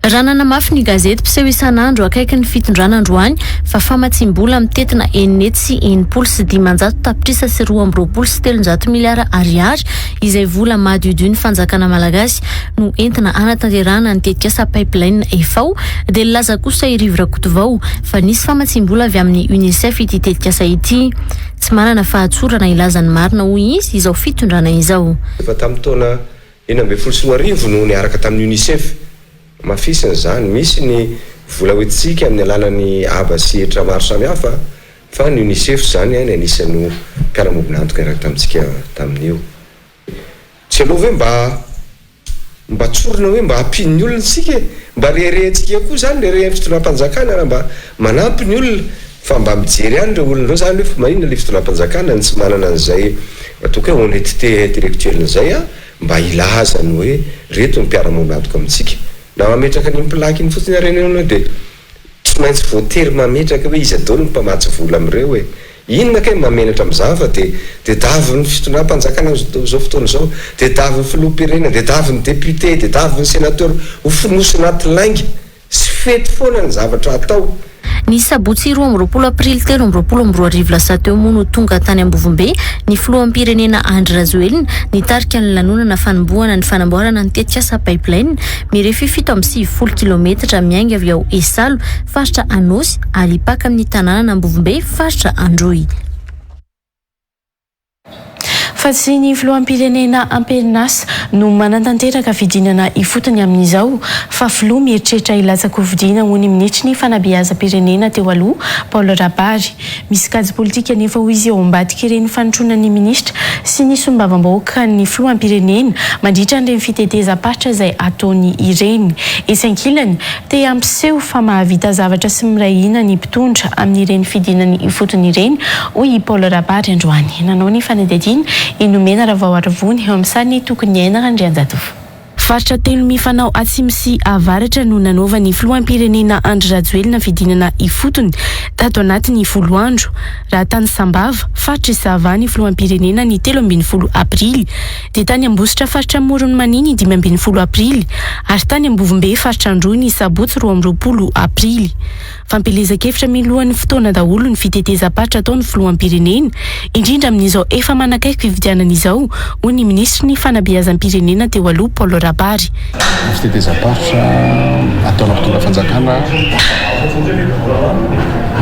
Raha nanamafy ny gazety mpiseho isan'andro akaiky ny fitondrana androany fa famatsiam-bola mitentina 560 tapitrisa sy 322 miliara ariary izay vola madiodio ny fanjakana malagasy no entina hanatanterahana ny tetikasa pipeline Efao dia nilaza kosa i Rivo Rakotovao fa nisy famatsiam-bola avy amin'ny Unicef ity tetikasa ity. Tsy manana fahatsorana hilaza ny marina hoy izy izao fitondrana izao. Efa tamin'ny taona 2016 no niaraka tamin'ny Unicef. Hamafisina izany, misy ny vola hoentintsika amin'ny alalan'ny haba sy hetra maro samihafa fa ny Unicef izany ny anisan'ny mpiara-miombon'antoka niaraka tamintsika tamin'io. Tsy aleo ve mba mba tsorina hoe mba ampian'ny olona isika e? Mba reharehantsika koa izany, reharehan'ny fitondram-panjakana raha mba manampy ny olona fa mba mijery ihany ireo olona ireo izany hoe fa maninona ilay fitondram-panjakana no tsy manana an'izay ataoko hoe honnêteté intellectuelle izay an? mba hilaza ny hoe reto ny mpiara-monatoka amintsika. Na mametraka an'iny plaque iny fotsiny ary ianao dia tsy maintsy voatery mametraka hoe iza daholo ny mpamatsy vola amin'ireo e! Inona kay mahamenatra amin'izany fa dia dedavin'ny fitondram-panjakana amin'izao fotoana izao, dedavin'ny filoham-pirenena, dedavin'ny député, dedavin'ny sénateur, ho fonosina anaty lainga sy fety foana ny zavatra atao. Ny sabotsy 22 aprily 2023 lasa teo moa no tonga tany Ambovombe ny filoham-pirenena Andry Rajoelina nitarika ny lanonana fanombohana ny fanamboarana ny tetikasa pipeline mirefy 97 kilometatra miainga avy ao Esalo, faritra Anôsy ary hipaka amin'ny tanànan'Ambovombe, faritra Androy. Fa tsy ny filoham-pirenena am-perinasa no manatanteraka fidinana ifotony amin'izao fa filoha mieritreritra hilatsa-kofidina hoy ny minisitry ny fanabeazam-pirenena teo aloha, Paul Rabary. Misy kajy politika anefa hoy izy eo ambadik'ireny fanotronan'ny minisitra sy ny solombavambahoaka ny filoham-pirenena mandritra an'ireny fitetezam-paritra izay ataony ireny. Etsy ankilany, Te hampiseho fa mahavita zavatra sy miray hina ny mpitondra amin'ireny fidinany ifotony ireny, hoy i Paul Rabary androany. Nanao ny fanadihadiana i Nomena Ravaoarivony eo amin'ny sarin'i Tokiniaina Randrianjatovo. Faritra telo mifanao atsimo sy avaratra no nanaovan'ny filoham-pirenena Andry Rajoelina fidinana ifotony tato anatin'ny folo andro. Raha tany Sambava, faritr'i Sava ny filoham-pirenena ny 13 aprily, dia tany Ambositra faritra Amoron'i Mania ny 15 aprily ary tany Ambovombe faritra Androy ny sabotsy 22 aprily. Fampielezan-kevitra milohan'ny fotoana daholo ny fitetezam-paritra ataon'ny filoham-pirenena, indrindra amin'izao efa manakaiky fifidianana izao, hoy ny minisitry ny fanabeazam-pirenena teo aloha Paul Rabary. Ny fitetezam-paritra ataona mpitondra fanjakana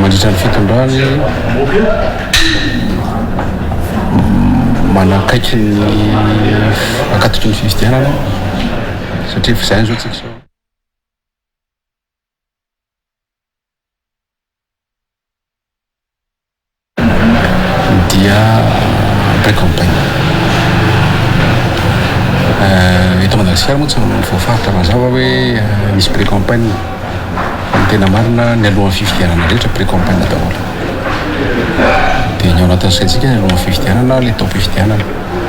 mandritra ny fitondrany Manakaiky ny ankatoky ny fifidianana satria efa izay izao tsika izao. Dia pré-campagne. Eto Madagasikara moa tsy voafaritra mazava hoe misy pré-campagne. Fa ny tena marina ny alohan'ny fifidianana rehetra pré-campagne daholo. Dia ny ao anatin'ny saintsika ny alohan'ny fifidianana ilay taom-pifidianana.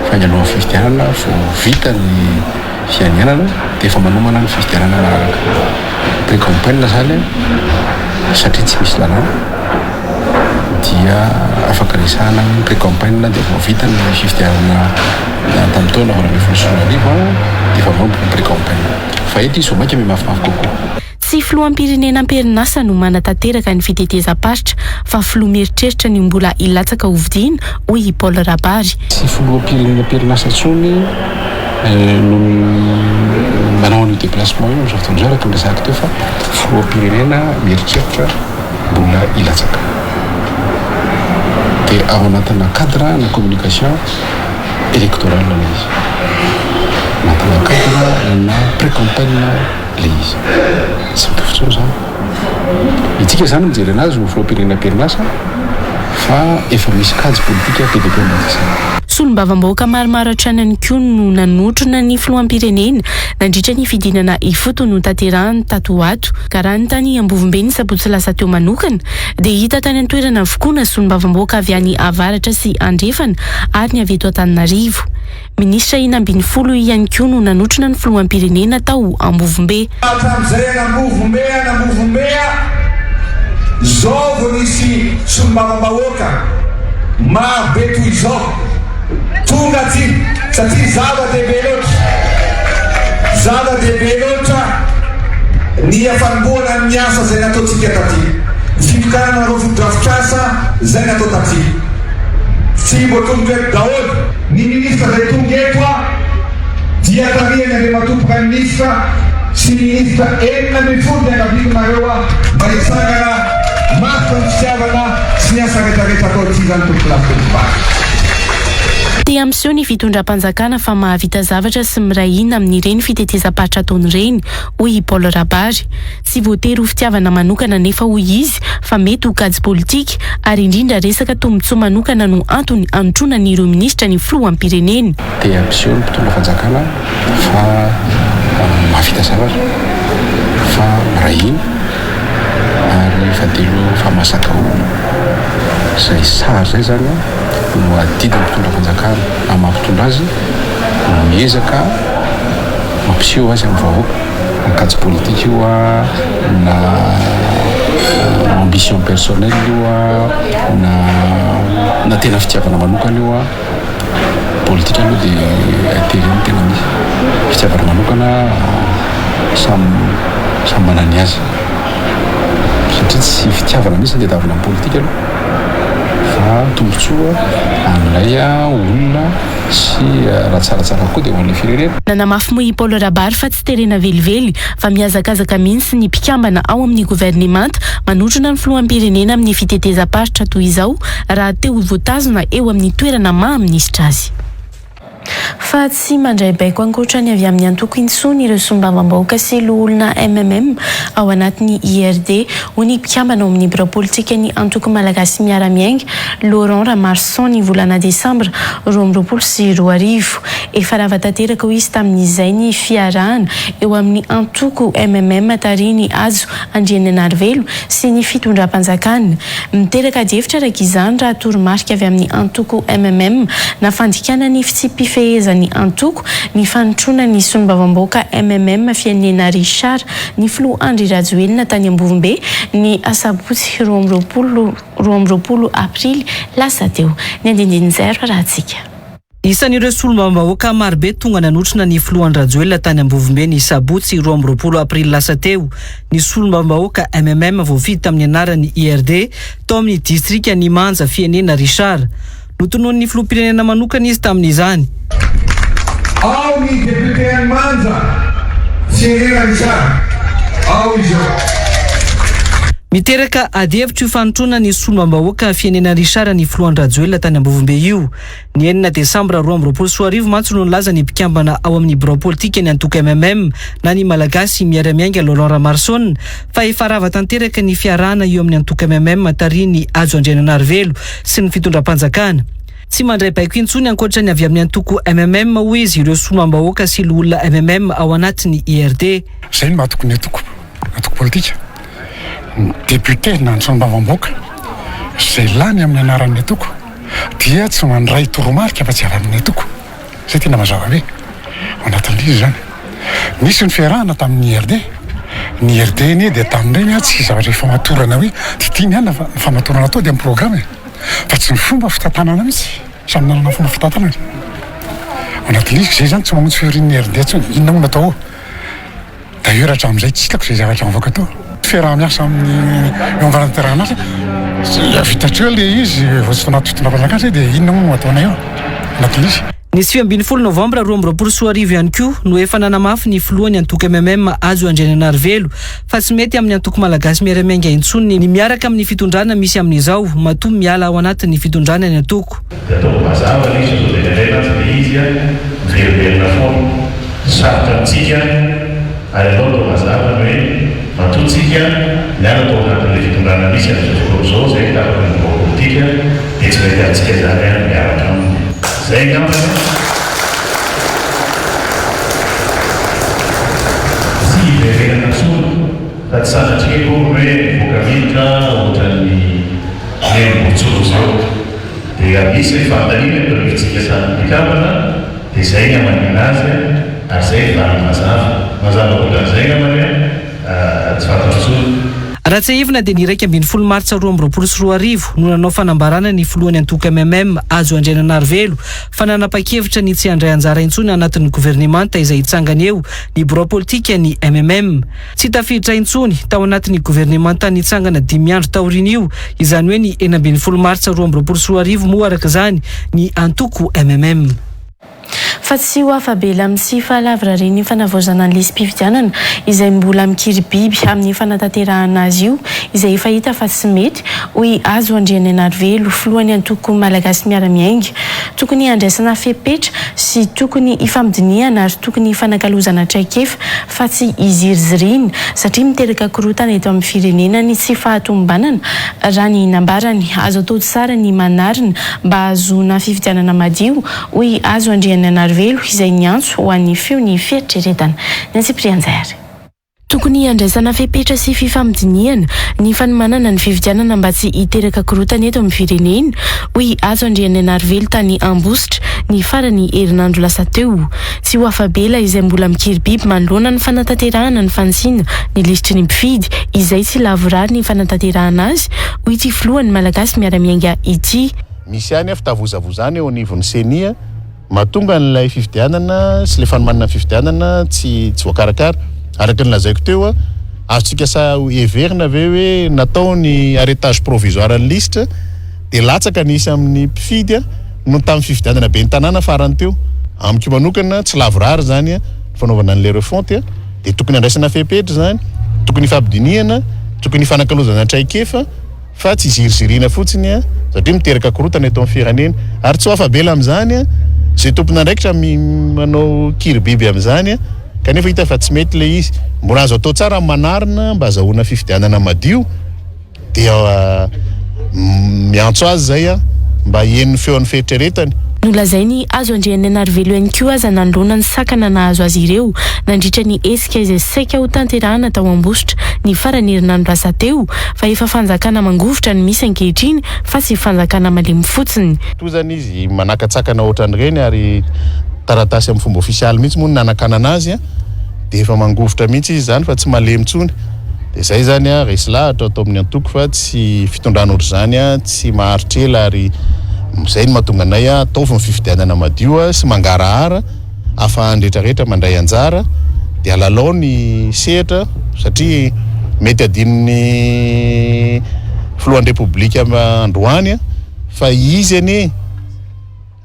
Fa ny alohan'ny fifidianana vao vita ny fianianana dia efa manomana ny fifidianana manaraka. Pré-campagne izany satria tsy misy lalàna dia afaka resahana ny pré-campagne dia vao vita ny fifidianana tamin'ny taona 2018 dia efa manomboka ny pré-campagne. Fa eto izy vao mainka mihamafimafy kokoa. Tsy filoham-pirenena am-perinasa no manatanteraka ny fitetezam-paritra fa filoha mieritreritra ny mbola hilatsaka hofidiana, hoy i Paul Rabary. Tsy filoham-pirenena am-perinasa intsony no manao an'io déplacement io amin'izao fotoana izao araka ny resahako teo fa filoham-pirenena mieritreritra mbola hilatsaka. Dia ao anatina cadre na communication électorale ilay izy. Anatina cadre na pré-campagne ilay izy. Tsy mitovy intsony izany. Itsika izany mijery anazy ho filoham-pirenena am-perinasa fa efa misy kajy politika be dia be ambadika izany. Solombavambahoaka maromaro hatrany ihany koa no nanotrona ny filoham-pirenena nandritra ny fidinana ifotony notanterahiny tato ho ato. Ka raha ny tany Ambovombe ny sabotsy lasa teo manokana dia hita tany an-toerana avokoa na solombavambahoaka avy any avaratra sy andrefana ary ny avy eto Antananarivo. Minisitra 16 ihany koa no nanotrona ny filoham-pirenena tao Ambovombe. Hatramin'izay an'Ambovombe an'Ambovombe izao vao nisy solombavambahoaka maro be toy izao tonga aty satria zava-dehibe loatra, zava-dehibe loatra ny fanombohana ny asa izay nataontsika taty, ny fitokanana ireo fotodrafitrasa izay natao taty. Tsy voatomboka eto daholo. Ny minisitra izay tonga eto dia tarihan'ny Andriamatoa Praiminisitra sy minisitra 16 miangaviako nareo mba hitsangana mariky ny fitiavana sy ny asa rehetra rehetra atao aty izany tompokolahy sy tompokovavy. Te hampiseho ny fitondram-panjakana fa mahavita zavatra sy miray hina amin'ireny fitetezam-paritra ataony ireny, hoy i Paul Rabary. Tsy voatery ho fitiavana manokana anefa hoy izy fa mety ho kajy politika ary indrindra resaka tombontsoa manokana no antony anotronan'ireo minisitra ny filoham-pirenena. Te hampiseho ny mpitondra fanjakana fa mahavita zavatra, fa miray hina ary fahatelo fa mahazaka olona. Izay sary izay izany no adidin'ny mpitondra fanjakana amin'ny maha mpitondra azy. Miezaka mampiseho azy amin'ny vahoaka, na kajy politika io na ambition personnelle io na na tena fitiavana manokana io. Politika aloha dia intérêt no tena misy. Fitiavana manokana samy samy manana ny azy. Satria tsy fitiavana mihitsy no tadiavina amin'ny politika aloha fa tombontsoa an'ilay olona sy raha tsaratsara kokoa dia ho an'ilay firenena. Nanamafy moa i Paul Rabary fa tsy terena velively fa mihazakazaka mihitsy ny mpikambana ao amin'ny governemanta manotrona ny filoham-pirenena amin'ny fitetezam-paritra toy izao raha te ho voatazona eo amin'ny toerana maha minisitra azy. Fa tsy mandray baiko ankoatra ny avy amin'ny antoko intsony ireo solombavambahoaka sy loholona mmm ao anatin'ny IRD, hoy ny mpikambana ao amin'ny birao politikan'ny antoko Malagasy Miara-Miainga, Laurent Ramaroson ny volana desambra 2022. Efa rava tanteraka hoy izy tamin'izay ny fiarahana eo amin'ny antoko mmm tarihin'i Hajo Andrianainarivelo sy ny fitondram-panjakana. Miteraka adihevitra araka izany raha toromarika avy amin'ny antoko mmm na fandikana ny fitsipi-pifehezan'ny antoko ny fanotroana ny solombavambahoaka mmm Fiainena Richard ny filoha Andry Rajoelina tany Ambovombe ny asabotsy 22 aprily lasa teo. Ny andindinin'izay ary arahantsika. Isan'ireo solombavambahoaka marobe tonga nanotrona ny filoha Andry Rajoelina tany Ambovombe ny sabotsy 22 aprily lasa teo ny solombavambahoaka mmm voafidy tamin'ny anaran'ny IRD tao amin'ny distrikan'i Manja Fienena Richard. Notononin'ny filoham-pirenena manokana izy tamin'izany. Ao ny député an'i Manja Fienena Richard, ao izy ao. Miteraka adihevitra io fanotrona ny solombavambahoaka Fienena Richard ny filoha Andry Rajoelina tany Ambovombe io. Ny enina desambra 2022 mantsy no nilaza ny mpikambana ao amin'ny birao politikan'ny antoko mmm na ny Malagasy Miara-Miainga Laurent Ramarosaona fa efa rava tanteraka ny fiarahana eo amin'ny antoko mmm tarihin'i Hajo Andriananarivelo sy ny fitondram-panjakana. Tsy mandray baiko intsony ankoatra ny avy amin'ny antoko mmm hoy izy ireo solombavambahoaka sy loholona mmm ao anatin'ny IRD. Izay no mahatoky ny antoko antoko politika, ny député na ny solombavambahoaka izay lany amin'ny anaran'ny antoko. dia tsy mandray toromarika fa tsy avy amin'ny antoko, izay tena mazava be ao anatin'ilay izy izany. Nisy ny fiarahana tamin'ny IRD, ny IRD anie dia tamin'ireny tsy zavatra ifamatorana hoe ty ty ny anona fa ny famatorana atao dia amin'ny programa e, fa tsy ny fomba fitantanana mihitsy, samy nanana ny fomba fitantanany ao anatin'ilay izy, izay izany tsy mamonjy fivorian'ny IRD intsony, inona moa no atao ao? D'ailleurs hatramin'izay tsy hitako izay zavatra mivoaka tao. Fiaraha-miasa amin'ny eo amin'ny fanatanterahana asa, vita hatreo ilay izy vao tsy tao anaty fitondram-panjakana izay dia inona moa no ataonay ao anatin'ilay izy. Ny 19 novambra 2022 ihany koa no efa nanamafy ny filohan'ny antoko mmm Hajo Andriananarivelo fa tsy mety amin'ny antoko Malagasy Miara-Miainga intsony ny miaraka amin'ny fitondrana misy amin'izao matoa miala ao anatin'ny fitondrana ny antoko. Dia ataovy mazava ilay izy fa sao dia indraindray mantsy ilay izy miverimberina foana. Sarotra amintsika ary aleo atao mazava ny hoe matoa tsika miala tao anatin'ilay fitondrana misy amin'izao fotoana izao izay mitapaka ny birao politika dia tsy mety amintsika izany ny miaraka aminy. Izay angambany tsy hiverenana intsony fa tsy sanatria akory ny hoe mivoaka miditra ohatran'ny nenimbotsoro izao. Dia misy ny fanontaniana eto anivontsika samy mpikambana dia izay ny hamaliana azy ary izay ny valiny mazava. Mazava ankoatran'izay angambany tsy fantatro intsony. Raha tsiahivina dia ny 11 martsa 2022 no nanao fanambarana ny filohan'ny antoko mmm Hajo Andriananarivelo fa nanapa-kevitra ny tsy handray anjara intsony anatin'ny governemanta izay hitsangana eo ny birao politikan'ny mmm. Tsy tafiditra intsony tao anatin'ny governemanta nitsangana dimy andro taorian'io, izany hoe ny 16 martsa 2022 moa araka izany ny antoko mmm. Fa tsy ho afa-bela amin'ny tsy fahalavorarian'ny fanavaozana ny lisi-pifidianana izay mbola mikiribiby amin'ny fanatanterahana azy io izay efa hita fa tsy mety, hoy Hajo Andrianainarivelo, filohan'ny antoko Malagasy Miara-Miainga. Tokony handraisana fepetra sy tokony hifampidinihana ary tokony hifanakalozana traikefa fa tsy hiziriziriana satria miteraka korontana eto amin'ny firenena ny tsy fahatomombanana, raha ny nambarany. Azo atao tsara ny manarina mba hahazoana fifidianana madio, hoy Hajo Andrianainarivelo izay niantso ho an'ny feon'ny fieritreretana. Ny antsipirian'izay ary. Tokony handraisana fepetra sy fifampidinihana ny fanomanana ny fifidianana mba tsy hiteraka korontana eto amin'ny firenena, hoy i Hajo Andrianainarivelo tany Ambositra ny faran'ny herinandro lasa teo. Tsy ho afa-bela izay mbola mikiribiby manoloana ny fanatanterahana ny fanisiana ny lisitry ny mpifidy izay tsy lavorary ny fanatanterahana azy, hoy ity filohan'ny Malagasy Miara-Miainga ity. Misy ihany fitavozavozana eo anivon'ny Ceni. Mahatonga an'ilay fifidianana sy ilay fanomanana ny fifidianana tsy tsy voakarakara. Araka ny lazaiko teo, azontsika sa heverina ve hoe natao ny arrêtage provisoire ny lisitra dia latsaka ny isa amin'ny mpifidy noho ny tamin'ny fifidianana ben'ny tanàna farany teo. Amiko manokana tsy lavorary izany ny fanaovana an'ilay refonte dia tokony handraisana fepetra izany, tokony hifampidinihana, tokony hifanakalozana traikefa. fa tsy ziriziriana fotsiny satria miteraka korontana eto amin'ny firenena ary tsy ho afa-bela amin'izany izay tompon'andraikitra manao kiribiby amin'izany kanefa hita fa tsy mety ilay izy. Mbola azo atao tsara ny manarina mba azahoana fifidianana madio dia miantso azy izay mba heno ny feon'ny fieritreretany. Nolazain'i Hazo Andrianainarivelo ihany koa aza nanoloana ny sakana nahazo azy ireo nandritra ny hetsika izay saika hotanterahana tao Ambositra ny faran'ny herinandro lasa teo fa efa fanjakana mangovitra no misy ankehitriny fa tsy fanjakana malemy fotsiny. Toa izany izy manakatsakana ohatran'ireny ary taratasy amin'ny fomba ofisialy mihitsy moa no nanakanana azy dia efa mangovitra mihitsy izy izany fa tsy malemy intsony. Dia izay izany resy lahatra ato amin'ny antoko fa tsy fitondrana ohatr'izany tsy maharitra ela ary izay no mahatonga anay ataovy ny fifidianana madio sy mangarahara ahafahan'ny rehetra rehetra mandray anjara dia alalao ny sehatra satria mety adinon'ny filohan'ny repoblika androany fa izy anie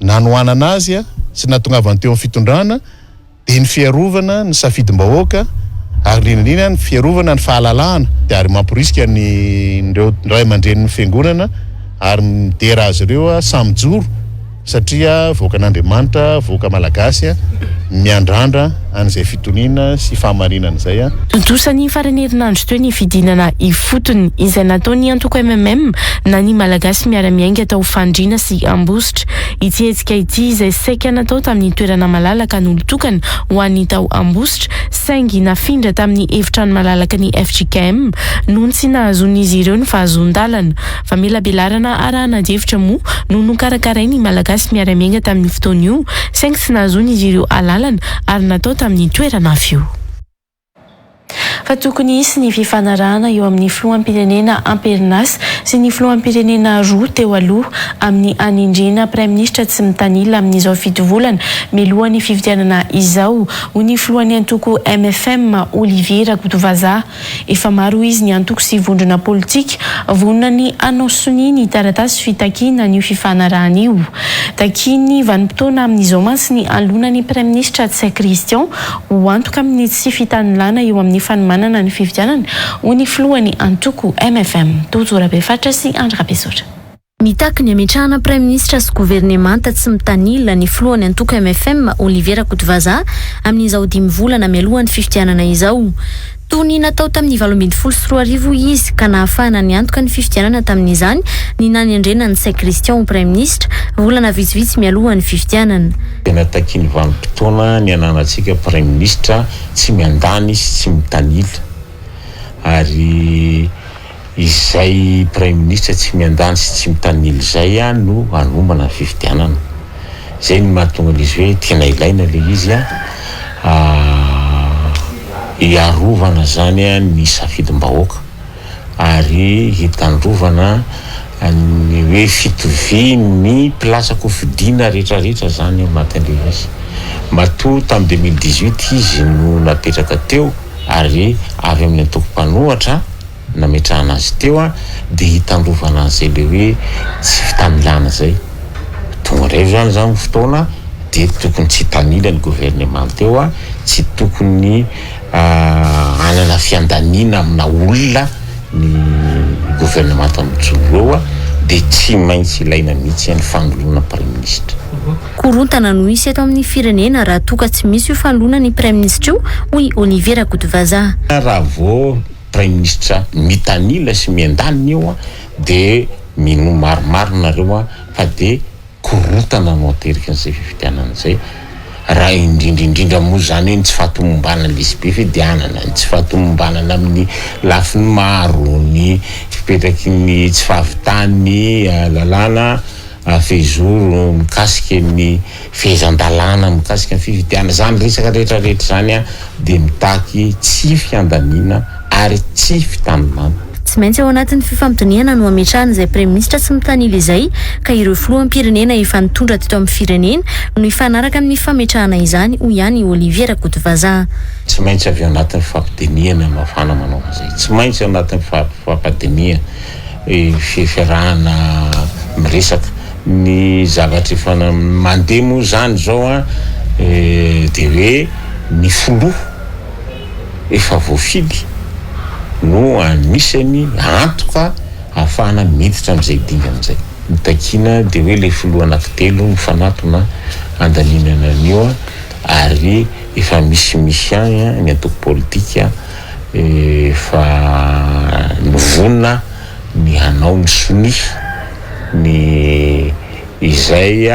nanohanana azy sy nahatongavany teo amin'ny fitondrana dia ny fiarovana ny safidim-bahoaka ary indrindra indrindra ny fiarovana ny fahalalahana dia ary mamporisika ny ireo ray aman-drenin'ny fiangonana ary midera azy ireo samy mijoro satria vahoakan'Andriamanitra, vahoaka malagasy miandrandra an'izay fitoniana sy fahamarinana izay. Tontosa ny faran'ny herinandro teo ny fidinana ifotony izay nataon'ny antoko mmm na ny Malagasy Miara-Miainga tao Fandriana sy Ambositra. Ity hetsika ity izay saika natao tamin'ny toerana malalaka an'olon-tokana ho an'ny tao Ambositra saingy nafindra tamin'ny efitrano malalaky ny fjkm noho ny tsy nahazoan'izy ireo ny fahazoan-dalana. Famelabelarana arahana adihevitra moa no nokarakarain'ny Malagasy Miara-Miainga tamin'io fotoana io saingy tsy nahazoan'izy ireo alalana ary natao tamin'ny toerana avy eo. Fa tokony hisy ny fifanarahana eo amin'ny filoham-pirenena am-perinasa sy ny filoham-pirenena roa teo aloha amin'ny hanendrena praiminisitra tsy mitanila amin'izao fitovolana mialohan'ny fifidianana izao, hoy ny filohan'ny antoko mfm, Olivier Rakotovazaha. Efa maro hoy izy ny antoko sy vondrona politika vonona ny hanao sonia ny taratasy fitakiana an'io fifanarahana io. Takian'ny vanim-potoana amin'izao mantsy ny hanoloana ny praiminisitra Ntsay Christian ho antoka amin'ny tsy fitanilana eo amin'ny fanomanana ny fifidianana, hoy ny filohan'ny antoko mfm, Tojo Rabefatra sy Andry Rabesotra. Mitaky ny hametrahana praiminisitra sy governemanta tsy mitanila ny filohan'ny antoko mfm, Olivier Rakotovazaha, amin'izao dimy volana mialohan'ny fifidianana izao. Toy ny natao tamin'ny 2018 hoy izy, ka nahafahana niantoka ny fifidianana tamin'izany ny nanendrena an'i Ntsay Christian ho praiminisitra, volana vitsivitsy mialohan'ny fifidianana. Tena takian'ny vanim-potoana ny hananantsika praiminisitra tsy miandany sy tsy mitanila ary Izay praiminisitra tsy miandany sy tsy mitanila izay no hanomana ny fifidianana. Izay no mahatonga an'izy hoe tena ilaina ilay izy hiarovana izany ny safidim-bahoaka ary hitandrovana ny hoe fitovian'ny mpilatsaka ho fidiana rehetrarehetra izany ao anatin'ilay izy. Matoa tamin'ny 2018 izy no napetraka teo ary avy amin'ny antoko mpanohatra nametrahana azy teo dia hitandrovana an'izay le hoe tsy fitanilana izay. Tonga indray izany izany ny fotoana dia tokony tsy hitanila ny gouvernement eo, tsy tokony hanana fiandaniana amina olona ny gouvernement mijoro eo dia tsy maintsy ilaina mihitsy ny fanoloana praiminisitra. Korontana no hisy eto amin'ny firenena raha toa ka tsy misy io fanoloana ny praiminisitra io, hoy i Olivier Rakotovazaha. Raha vao praiminisitra mitanila sy miandaniny io dia minoa maromaro nareo fa dia korontana no ateriky an'izay fifidianana izay. Raha indrindra indrindra moa izany hoe ny tsy fahatomombanan'ny fifidianana, ny tsy fahatomombanana amin'ny lafiny maro, ny fipetraky ny tsy fahavitan'ny lalàna fehizoro mikasika ny fehezan-dalàna mikasika ny fifidianana, izany resaka rehetra rehetra izany dia mitaky tsy fiandaniana ary tsy fitandremana. Tsy maintsy ao anatin'ny fifampidinihana no hametrahana izay praiminisitra tsy mitanila izay ka ireo filoham-pirenena efa nitondra teto amin'ny firenena no hifanaraka amin'ny fametrahana izany, hoy ihany i Olivier Rakotovazaha. Tsy maintsy avy ao anatin'ny fifampidinihana no ahafahana manao an'izay. Tsy maintsy ao anatin'ny fifampadinihana, fiarahana miresaka. Ny zavatra efa mandeha moa izany izao dia hoe ny filoha efa voafidy no anisany antoka ahafahana miditra amin'izay dingana izay. Ny takiana dia hoe ilay filoha anankitelo mifanatona handalinana an'io ary efa misimisy ihany ny antoko politika efa nivonona ny hanao ny sonia ny izay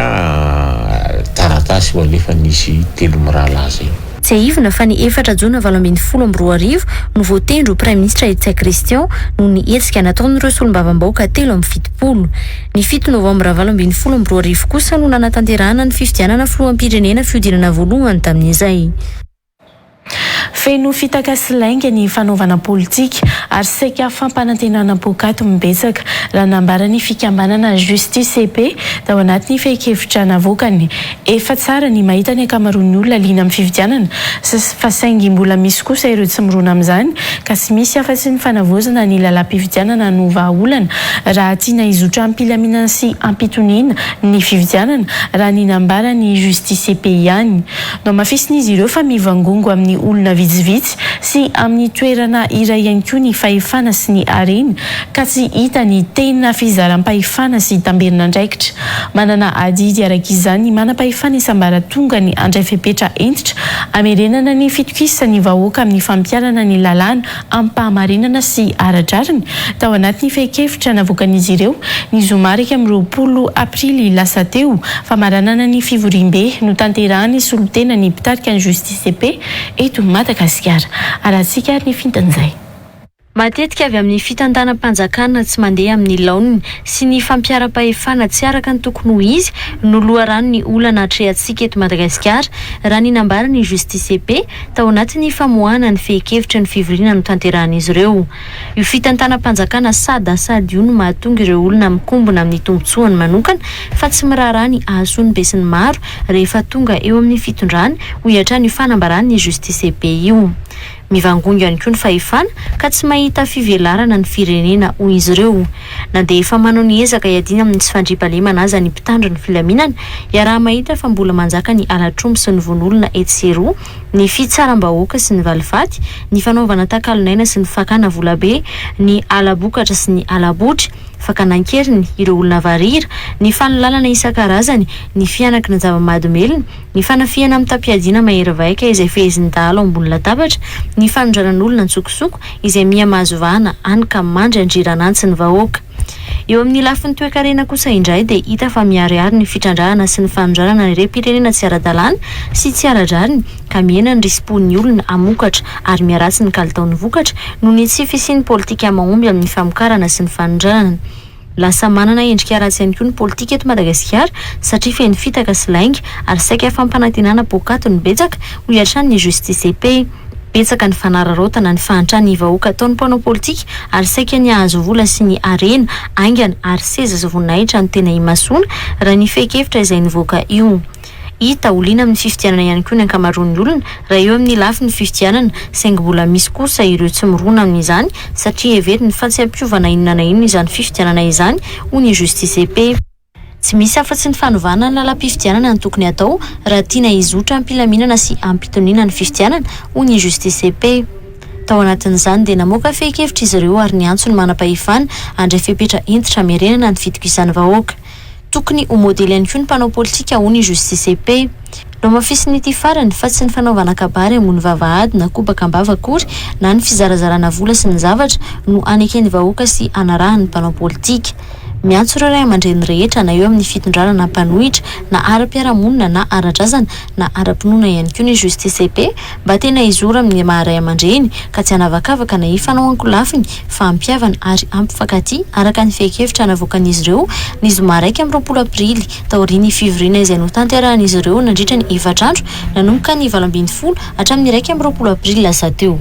taratasy ho alefan'izy telo mirahalahy izay. Tsiahivina fa ny efatra jona 2018 no voatendry ho praiminisitra i Ntsay Christian noho ny hetsika nataon'ireo solombavambahoaka 73. Ny fito novambra 2018 kosa no nanatanterahana ny fifidianana filoham-pirenena fihodinana voalohany tamin'izay. Feno fitaka sy lainga ny fanaovana politika ary saika fampanantenana poakaty no betsaka, raha nambaran'ny fikambanana Justice et Paix tao anatin'ny fehin-kevitra navoakany. Efa tsara ny mahita ny ankamaroan'ny olona liana amin'ny fifidianana fa saingy mbola misy kosa ireo tsy mirona amin'izany ka tsy misy afa-tsy ny fanavaozana ny lalàm-pifidianana no vahaolana raha tiana hizotra am-pilaminana sy am-pitoniana ny fifidianana, raha ny nambaran'ny Justice et Paix ihany. Nohamafisin'izy ireo fa mivangongo amin'ny olona vitsivitsy sy amin'ny toerana iray ihany koa ny fahefana sy ny harena ka tsy hita ny tena fizaram-pahefana sy tamberin'andraikitra. Manana adidy araka izany ny manam-pahefana isam-baratongany handray fepetra hentitra hamerenana ny fitokisan'ny vahoaka amin'ny fampiharana ny lalàna amim-pahamarinana sy ara-drariny tao anatin'ny fehin-kevitra navoakan'izy ireo ny zoma 21 aprily lasa teo, famaranana ny fivoriambe notanterahan'ny solontena ny mpitarika ny Justice et Paix eto Madagasikara. Arahantsika ary ny fintin'izay. Matetika avy amin'ny fitantanam-panjakana tsy mandeha amin'ny laoniny sy ny fampiharam-pahefana tsy araka ny tokony ho izy no loharanon'ny olana atrehantsika eto Madagasikara, raha ny nambaran'ny Justice et Paix tao anatin'ny famoahana ny fehin-kevitry ny fivoriana notanterahan'izy ireo. Io fitantanam-panjakana sadasady io no mahatonga ireo olona mikombona amin'ny tombontsoany manokana fa tsy miraharaha ny hahasoa ny besinimaro rehefa tonga eo amin'ny fitondrany, hoy hatrany io fanambaran'ny Justice et Paix io. Mivangongo ihany koa ny fahefana ka tsy mahita fivelarana ny firenena, hoy izy ireo. Na dia efa manao ny ezaka hiadiana amin'ny tsy fandriampahalemana aza ny mpitandro ny filaminana, iaraha-mahita fa mbola manjaka ny halatr'omby sy ny vono olona etsy sy eroa, ny fitsaram-bahoaka sy ny valifaty, ny fanaovana takalon'aina sy ny fakana volabe, ny hala-bokatra sy ny hala-botry, fakana an-keriny ireo olona varira, ny fanolanana isan-karazany, ny fihanaky ny zava-mahadomelina, ny fanafihana mitam-piadiana mahery vaika izay fehezin'ny dahalo ambony latabatra, ny fanondranan'olona an-tsokosoko izay miha mahazo vahana hany ka mandry andriran'antsy ny vahoaka. Eo amin'ny lafiny toekarena kosa indray dia hita fa miharihary ny fitrandrahana sy ny fanondranana ny harem-pirenena tsy ara-dalàna sy tsy ara-drariny ka mihena ny risi-pon'ny olona hamokatra ary miharatsy ny kalitaon'ny vokatra noho ny tsy fisian'ny politika mahomby amin'ny famokarana sy ny fanondranana. Lasa manana endrika ratsy ihany koa ny politika eto Madagasikara satria feno fitaka sy lainga ary saika fampanantenana poakaty no betsaka, hoy hatrany ny Justice et Paix. Betsaka ny fanararaotana ny fahantran'ny vahoaka ataon'ny mpanao politika ary saika ny hahazo vola sy ny harena haingana ary seza sy voninahitra no tena imasoana raha ny fehin-kevitra izay nivoaka io. Hita ho liana amin'ny fifidianana ihany koa ny ankamaroan'ny olona raha eo amin'ny lafiny fifidianana, saingy mbola misy kosa ireo tsy mirona amin'izany satria heveriny fa tsy hampiova na inona na inona izany fifidianana izany, hoy ny Justice et Paix. Tsy misy afa-tsy ny fanovana ny lalam-pifidianana no tokony hatao raha tiana hizotra am-pilaminana sy am-pitoniana ny fifidianana, hoy ny Justice et Paix. Tao anatin'izany dia namoaka fehin-kevitra izy ireo ary niantso ny manam-pahefana handray fepetra hentitra hamerenana ny fitokisan'ny vahoaka. Tokony ho modely ihany koa ny mpanao politika hoy ny Justice et Paix. Nohamafisin'ity farany fa tsy ny fanaovana kabary ambony vavahady na kobaka am-bava akory na ny fizarazarana vola sy ny zavatra no haneken'ny vahoaka sy hanarahany ny mpanao politika. Miantso ireo ray aman-dreny rehetra na eo amin'ny fitondrana na mpanohitra na ara-piarahamonina na ara-drazana na ara-pinoana ihany koa ny Justice et Paix mba tena hizoro amin'ny maha ray aman-dreny ka tsy hanavakavaka na hifanao ankolafiny fa hampihavana ary hampifankatia araka ny fehin-kevitra navoakan'izy ireo ny zoma 21 aprily taorian'ny fivoriana izay notanterahan'izy ireo nandritra ny efatra andro nanomboka ny 18 hatramin'ny 21 aprily lasa teo.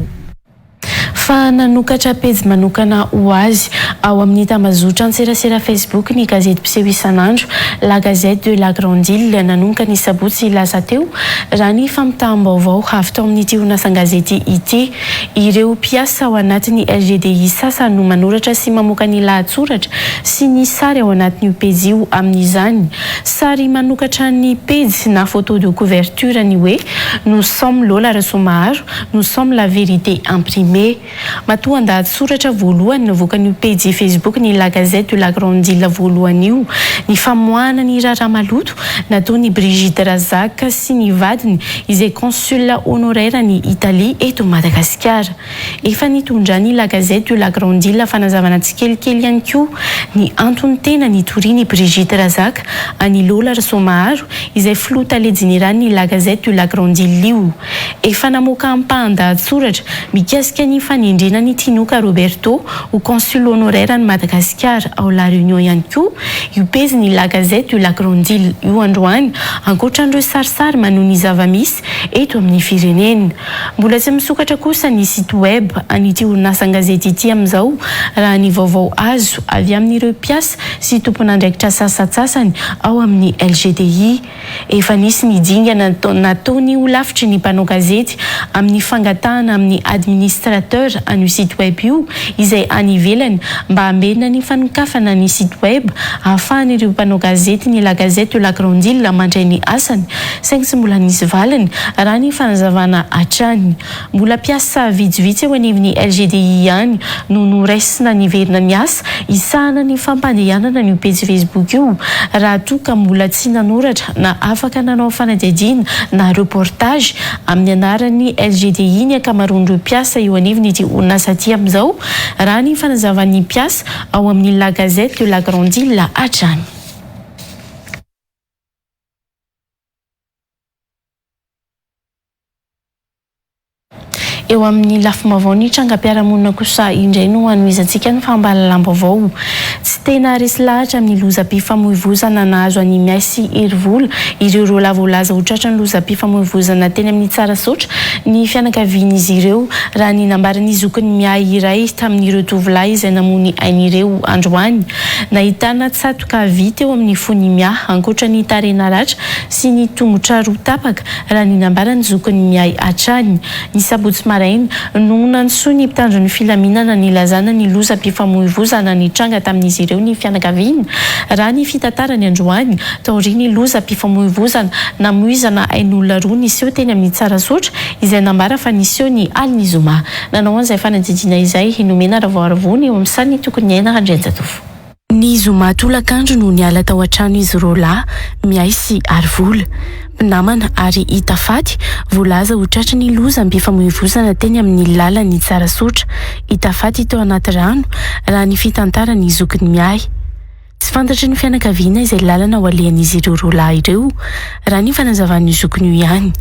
Fa nanokatra pejy manokana ho azy ao amin'ny tambazotran-tserasera Facebook ny gazety mpiseho isan'andro La Gazette de la Grande Ile nanomboka ny sabotsy lasa teo, raha ny fampitaham-baovao avy tao amin'ity orinasan-gazety ity. Ireo mpiasa ao anatin'ny LGDI sasany no manoratra sy mamoaka ny lahatsoratra sy ny sary ao anatin'io pejy io amin'izany. Sary manokatra ny pejy na photo de couverture ny hoe Nous sommes Lola Rasoamaharo, Nous sommes la vérité imprimée. Matoan-dahatsoratra voalohany navoakan'io pejy Facebook ny La Gazette de la Grande Ile voalohany io ny famoahana ny raharaha maloto nataon'i Brigitte Razak sy ny vadiny izay consul honoraire an'i Italie eto Madagasikara. Efa nitondran'ny La Gazette de la Grande Ile fanazavana tsikelikely ihany koa ny antony tena nitorian'i Brigitte Razak an'i Lola Rasoamaharo izay filoha tale jeneralin'ny La Gazette de la Grande Ile io. Efa namoaka ampahan-dahatsoratra mikasika ny fanendrena an'i Tinoka Roberto ho Consul honoraire an'i Madagasikara ao La Réunion ihany koa io pezin'ny La Gazette de la Grande Ile io androany, ankoatra an'ireo sarisary maneho ny zava-misy eto amin'ny firenena. Mbola tsy misokatra kosa ny site web an'ity orinasan-gazety ity amin'izao, raha ny vaovao azo avy amin'ireo mpiasa sy tompon'andraikitra sasantsasany ao amin'ny LGDI. Efa nisy ny dingana nataony ho lafitry ny mpanao gazety amin'ny fangatahana amin'ny administrateur an'io site web io izay any ivelany mba hamerina ny fanokafana ny site web ahafahan'ireo mpanao gazety ny La Gazette de la Grande Ile mandray ny asany saingy tsy mbola nisy valiny raha ny fanazavana hatrany. Mbola mpiasa vitsivitsy eo anivon'ny LGDI ihany no noraisina niverina niasa hisahana ny fampandehanana an'io pejy Facebook io raha toa ka mbola tsy nanoratra na afaka nanao fanadihadiana na reportage amin'ny anaran'ny LGDI ny ankamaroan'ireo mpiasa eo anivon'ity orinasa ity amin'izao raha ny fanazavan'ny mpiasa ao amin'ny La Gazette de la Grande Ile hatrany. Eo amin'ny lafim-baovao ny trangam-piarahamonina kosa indray no hanohizantsika ny fampahalalam-baovao. Tsy tena resy lahatra amin'ny lozam-pifamoivozana nahazo an'i Miahy sy Herivola, ireo roalahy voalaza ho tratran'ny lozam-pifamoivozana teny amin'ny Tsarasaotra ny fianakavian'izy ireo, raha ny nambaran'ny zokin'i Miahy iray tamin'ireo tovolahy izay namoy ny ainy ireo androany. Nahitana tsatoka vy teo amin'ny fon'i Miahy, ankoatra ny tarehy naratra sy ny tongotra roa tapaka, raha ny nambaran'ny zokin'i Miahy hatrany. Ny sabotsy maraina, no nantsoy ny mpitandro ny filaminana nilazana ny lozam-pifamoivozana nitranga tamin'izy ireo ny fianakaviana, raha ny fitantarany androany, taorian'ny lozam-pifamoivozana namoizana ain'olona roa niseho teny amin'ny Tsarasaotra, izay nambara fa niseho ny alin'ny zoma. Nanao an'izay fanadihadiana izay nomena Ravoarivony eo amin'ny sarin'i Tokoniaina Randrianjatovo. Ny zoma tolakandro no niala tao an-trano izy roalahy, Miahy sy Harivola. Mpinamana ary hita faty, voalaza ho tratry ny lozam-pifamoivozana teny amin'ny lalan'i Tsarasaotra. Hita faty tao anaty rano, raha ny fitantaran'ny zokin'i Miahy. Tsy fantatry ny fianakaviana izay lalana ho alehan'izy ireo roalahy ireo, raha ny fanazavan'io zokiny io ihany.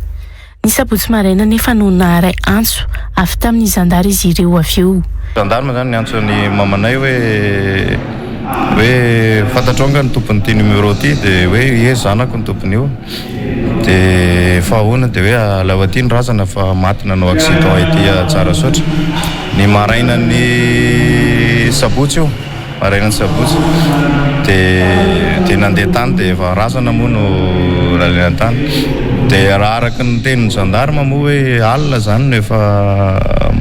Ny sabotsy maraina anefa no naharay antso avy tamin'ny zandary izy ireo avy eo. Gendarme zany niantso an'i mamanay hoe hoe fantatrao nga ny tompon'ity numéro ity de hoe ie zanako ny tompon'io de fa ahoana de hoe alao aty ny razana fa maty nanao accident ety Tsarasaotra ny marainan'ny sabotsy io. Marainan'ny sabotsy dia dia nandeha tany dia efa razana moa no nalaina tany. Dia raha araka ny tenin'ny gendarme moa hoe alina izany no efa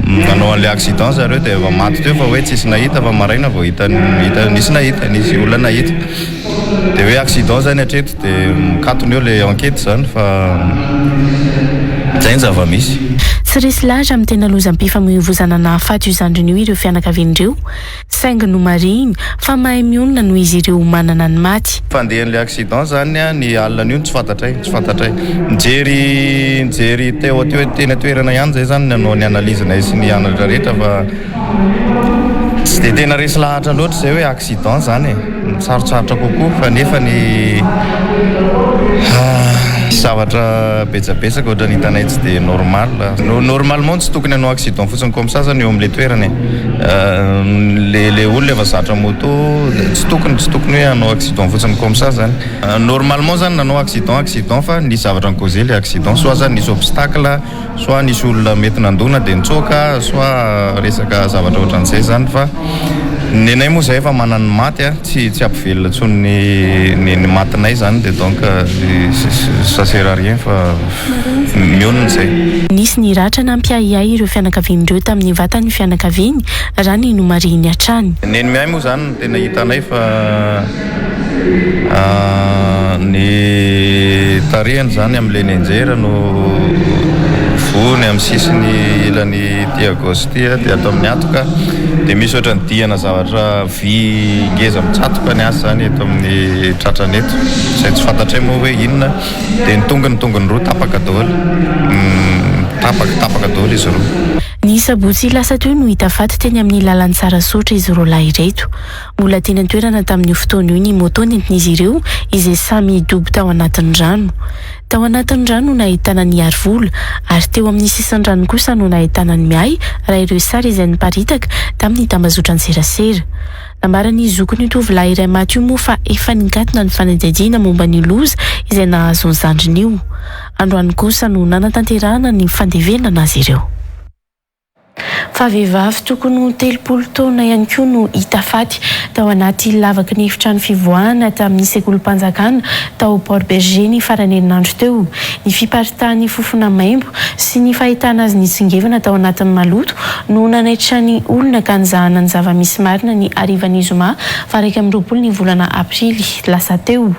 nanao an'ilay accident zareo dia efa maty teo fa hoe tsisy nahita fa maraina vao hita hita nisy nahita nisy olona nahita. Dia hoe accident izany hatreto dia mikatona eo ilay enquête izany fa izay ny zava-misy. Tsy resy lahatra amin'ny tena lozam-pifamoivozana nahafaty io zandriny io ireo fianakaviany ireo. Saingy nomarihiny fa mahay mionona noho izy ireo manana ny maty. Fandehan'ilay accident zany ny alina an'io no tsy fantatray, tsy fantatray. Nijery nijery teo teo teny an-toerana ihany zay zany nanao ny analyse-nay sy ny anatra rehetra fa. Tsy dia tena resy lahatra loatra izay hoe accident izany e. Sarotsarotra kokoa fa nefa ny zavatra betsabetsaka ohatran'ny hitanay tsy dia normal. Normalement tsy tokony hanao accident fotsiny comme ça zany eo amin'ilay toerana e. Le le olona efa zatra moto tsy tokony tsy tokony hoe hanao accident fotsiny comme ça zany. Normalement zany nanao accident accident fa nisy zavatra ni-causer le accident soit zany nisy obstacle soit nisy olona mety nandona dia nitsoaka soit resaka zavatra ohatran'izay zany fa nenay moa zay efa manana ny maty a, tsy tsy hampivelona intsony ny ny matinay zany dia donc ça sert à rien fa mionona izay. Nisy ny ratra nampiahiahy ireo fianakaviany ireo tamin'ny vatan'ny fianakaviany, raha ny nomarihiny hatrany. Neny miahy moa zany no tena hitanay fa. Ny tarehiny izany amin'ilay nianjera no voany amin'ny sisiny ilany ity à gauche ity dia ato amin'ny hatoka dia misy ohatran'ny dihana zavatra vy ngeza mitsatoka ny azy izany eto amin'ny tratrany eto izay tsy fantatray moa hoe inona dia ny tongony tongony roa tapaka daholo tapaka tapaka daholo izy roa. Ny sabotsy lasa teo no hita faty teny amin'ny lalan'i Tsarasaotra izy roalahy ireto. Mbola teny an-toerana tamin'io fotoana io ny moto nentin'izy ireo izay samy dobo tao anatin'ny rano. Tao anatin'ny rano no nahitana ny Harivola ary teo amin'ny sisin'ny rano kosa no nahitana ny Miahy raha ireo sary izay niparitaka tamin'ny tambazotran-tserasera. Nambaran'ny zokin'io tovolahy iray maty io moa fa efa nikatona ny fanadihadiana momba ny loza izay nahazo ny zandriny io. Androany kosa no nanatanterahana ny fandevenana azy ireo. Fa vehivavy tokony ho 30 taona ihany koa no hita faty tao anaty lavaky ny efitrano fivoahana tamin'ny sekolim-panjakana tao Port Bergé ny faran'ny herinandro teo. Ny fiparitahan'ny fofona maimbo sy ny fahitana azy nitsingevana tao anatin'ny maloto no nanaitra ny olona ka nizahana ny zava-misy marina ny harivan'ny zoma faha 21 ny volana aprily lasa teo.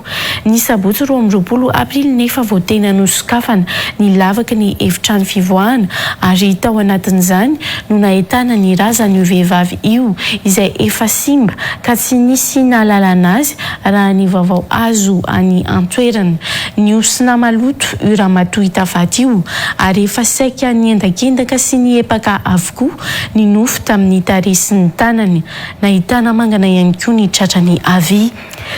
Ny sabotsy 22 aprily nefa vao tena nosokafana ny lavaky ny efitrano fivoahana ary tao anatin'izany no nahitana ny razan'io vehivavy io izay efa simba ka tsy nisy nahalalana azy raha ny vaovao azo any an-toerana. Nihosina maloto io ramatoa hita faty io ary efa saika niendakendaka sy nihepaka avokoa ny nofo tamin'ny tarehy sy ny tanany. Nahitana mangana ihany koa ny tratrany havia.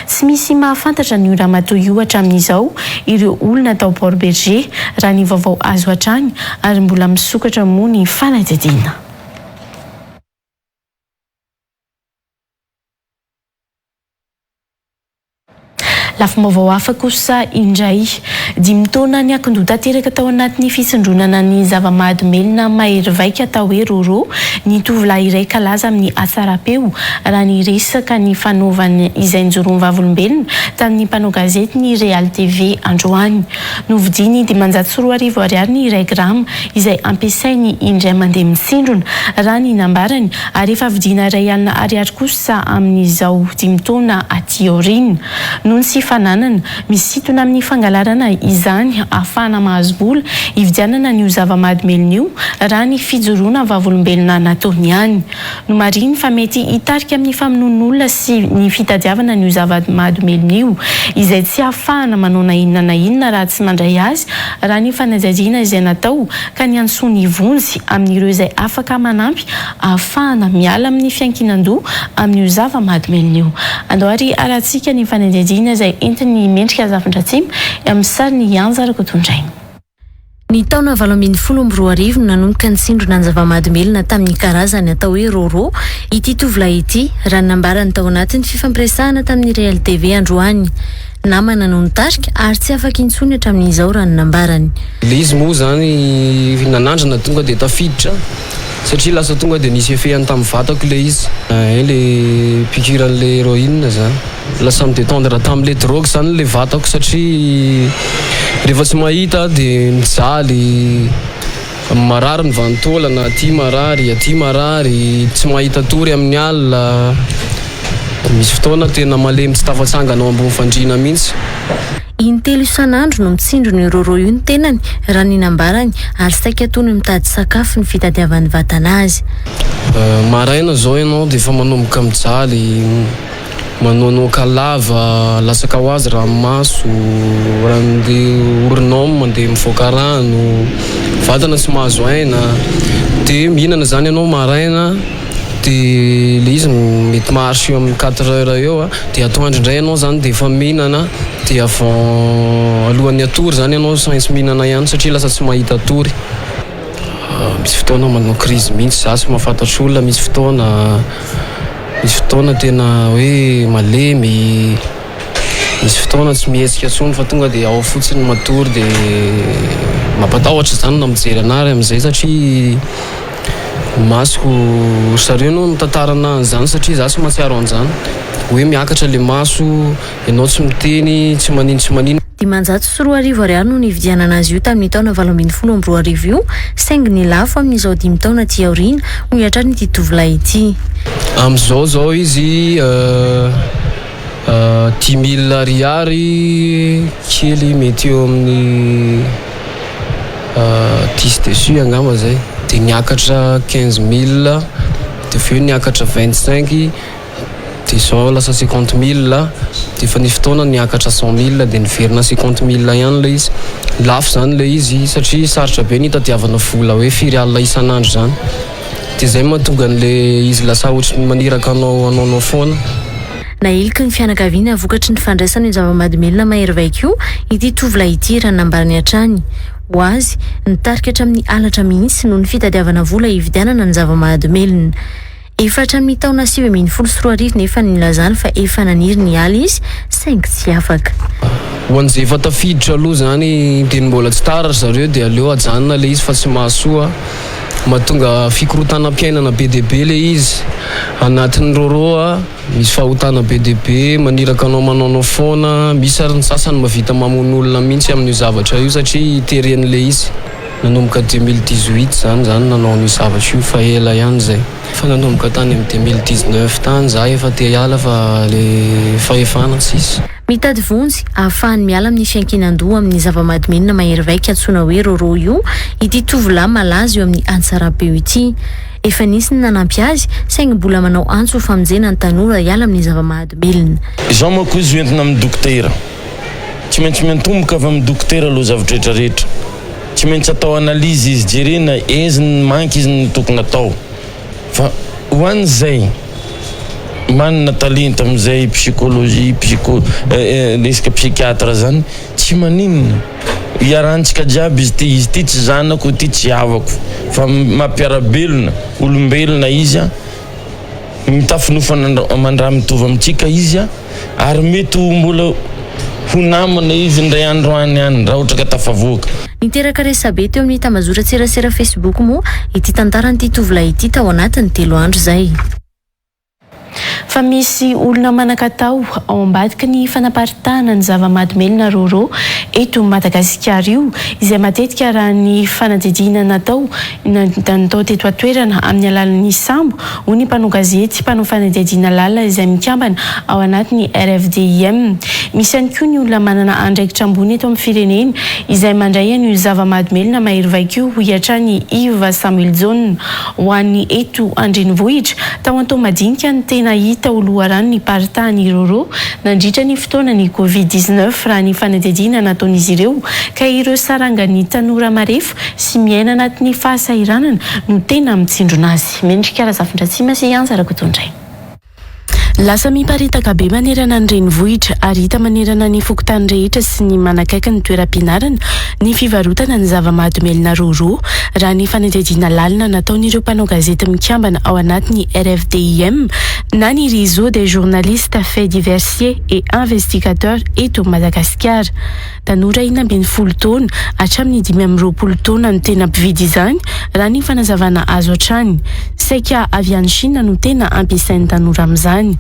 Tsy misy mahafantatra an'io ramatoa io hatramin'izao ireo olona tao Port Bergé, raha ny vaovao azo hatrany, ary mbola misokatra moa ny fanadihadiana. Lafim-baovao hafa kosa indray. Dimy taona niankin-doha tanteraka tao anatin'ny fitsindronana ny zava-mahadomelina mahery vaika atao hoe rôrô ny tovolahy iray kalaza amin'ny hatsaram-peo raha niresaka ny fanaovany izay nijoroany vavolombelona tamin'ny mpanao gazety ny Real TV androany. Novidiany 2500 ariary ny iray grama izay ampiasainy indray mandeha mitsindrona raha ny nambarany ary efa vidiana 1000 ariary kosa amin'izao dimy taona aty aoriana. Noho ny tsy fananana, misintona amin'ny fangalarana izany ahafahana mahazo vola hividianana an'io zava-mahadomelina io raha ny fijoroana vavolombelona nataony ihany. Nomarihiny fa mety hitarika amin'ny famonoan'olona sy ny fitadiavana an'io zava-mahadomelina io, izay tsy ahafahana manao na inona na inona raha tsy mandray azy, raha ny fanadihadiana izay natao ka niantsoany vonjy amin'ireo izay afaka manampy ahafahana miala amin'ny fiankinan-doha amin'io zava-mahadomelina io. Andao ary harahantsika ny fanadihadiana izay entin'i Mendrika Zafindratsima amin'ny sarin'i Anja Rakotondrainy. Ny taona 2018 no nanomboka nitsindrona ny zava-mahadomelina tamin'ny karazany atao hoe rôrô ity tovolahy ity, raha ny nambarany tao anatin'ny fifampiresahana tamin'ny Real TV androany. Namana no nitarika ary tsy afaka intsony hatramin'izao raha ny nambarany. Ilay izy moa izany nanandrana tonga dia tafiditra satria lasa tonga dia nisy effet-ny tamin'ny vatako ilay izy. Ein le piqûre an'ilay héroïne zany. Lasa mi-détendre tamin'ilay drogue zany ilay vatako satria rehefa tsy mahita aho dia mijaly, marary ny vanin-taolana, aty marary, aty marary, tsy mahita tory amin'ny alina, misy fotoana tena malemy tsy tafatsangana ao ambony fandriana mihitsy. Intelo isan'andro no mitsindrona io rôrô io ny tenany, raha ny nambarany, ary saika toy ny mitady sakafo ny fitadiavan'ny vatana azy. Maraina izao ianao dia efa manomboka mijaly, manoanoaka lava, latsaka ho azy ranomaso, raha orinao mandeha mivoaka rano, vatana tsy mahazo aina, dia mihinana izany ianao maraina. de le izy mety maharitra eo amin'ny quatre heures eo a, de atoandro indray ianao zany de efa mihinana de avant alohan'ny hatory zany ianao tsy maintsy mihinana ihany satria lasa tsy mahita tory. Misy fotoana manao crise mihitsy za tsy mahafantatra olona, misy fotoana misy fotoana tena hoe malemy, misy fotoana tsy mihetsika intsony fa tonga dia ao fotsiny matory dia mampatahotra zany na mijery anah ary amin'izay satria masoko ry zareo no nitantarana an'izany satria za tsy mahatsiaro an'izany hoe miakatra le maso ianao tsy miteny tsy manino tsy manino. 2500 ariary no nividianana azy io tamin'ny taona 2018 io, saingy ny lafo amin'izao dimy taona aty aoriana, hoy hatrany ity tovolahy ity. Amin'izao izao izy dix mille ariary kely mety eo amin'ny dix dessus angamba zay, dia niakatra quinze mille, dia avy eo niakatra vingt cinq. Dia izao lasa cinquante mille, dia efa nisy fotoana niakatra cent mille dia niverina cinquante mille ihany ilay izy. Lafo izany ilay izy satria sarotra be ny hitadiavana vola hoe firy alina isan'andro izany. Dia izay no mahatonga an'ilay izy lasa ohatry ny maniraka anao hanaonao foana. Nahiliky ny fianakaviana vokatry ny fandraisana io zava-mahadomelina mahery vaika io ity tovolahy ity raha ny nambarany hatrany. Ho azy, nitarika hatramin'ny halatra mihitsy noho ny fitadiavana vola hividianana ny zava-mahadomelina. Efa hatramin'ny taona 2019 nefa no nilazany fa efa naniry ny hiala izy saingy tsy afaka. Ho an'izay efa tafiditra aloha izany dia ny mbola tsy tara ry zareo dia aleo ajanona ilay izy fa tsy mahasoa, mahatonga fikorontanam-piainana be dia be ilay izy, anatin'ny rôrô a, misy fahotana be dia be, maniraka anao manaonao foana, misy ary ny sasany mahavita mamono olona mihitsy amin'io zavatra io satria teren'ilay izy. Nanomboka 2018 zany zany nanao an'io zavatra io fa ela ihany zay. Efa nanomboka tany amin'ny 2019 tany za efa te hiala fa le fahefana tsisy. Mitady vonjy ahafahany miala amin'ny fiankinan-doha amin'ny zava-mahadomelina mahery vaika antsoina hoe rôrô io ity tovolahy malaza eo amin'ny antsaram-peo ity. Efa nisy ny nanampy azy saingy mbola manao antso ho famonjena ny tanora hiala amin'ny zava-mahadomelina. Izao manko izy hoentina amin'ny dokotera. Tsy maintsy miantomboka avy amin'ny dokotera aloha zavatra rehetra rehetra. Tsy maintsy atao analyse izy jerena aiza ny manque izy no tokony atao. Fa ho an'izay manana talenta amin'izay psychologie, psycho, resaka psychiatre zany tsy maninona. Iarahantsika jiaby izy ity, izy ity tsy zanako, ity tsy havako fa mampiara-belona, olombelona izy an. Mitafy nofo aman-dra mitovy amintsika izy ary mety ho mbola ho namana izy indray andro any any raha ohatra ka tafavoaka. Niteraka resabe teo amin'ny tambazotran-tserasera Facebook moa ity tantaran'ity tovolahy ity tao anatin'ny telo andro izay. Fa misy olona manan-katao ao ambadiky ny fanaparitahana ny zava-mahadomelina Roro eto Madagasikara io, izay matetika raha ny fanadihadiana natao natao teto an-toerana amin'ny alalan'ny sambo, hoy ny mpanao gazety mpanao fanadihadiana lalina izay mikambana ao anatin'ny RFDIM. Misy ihany koa ny olona manana andraikitra ambony eto amin'ny firenena izay mandray an'io zava-mahadomelina mahery vaika io, hoy hatrany i Yves Samueljaona. Ho an'ny eto an-drenivohitra, tao Antohomadinika no tena hita ho loharano niparitahan'ny Roro nandritra ny fotoanan'ny Covid 19 raha ny fanadihadiana nataon'izy ireo ka ireo sarangan'ny tanora marefo sy miaina anatin'ny fahasahiranana no tena mitsindrona azy. Mendrika Razafindratsima sy Anja Rakotondray. Lasa miparitaka be manerana ny renivohitra ary hita manerana ny fokontany rehetra sy ny manakaiky ny toeram-pianarana ny fivarotana ny zava-mahadomelina roro, raha ny fanadihadiana lalina nataon'ireo mpanao gazety mikambana ao anatin'ny RFDIM na ny Réseau des journalistes faits diversiers et investigateurs eto Madagasikara. Tanora 16 taona hatramin'ny 25 taona no tena mpividy izany, raha ny fanazavana azo hatrany. Saika avy any Chine no tena ampiasain'ny tanora amin'izany.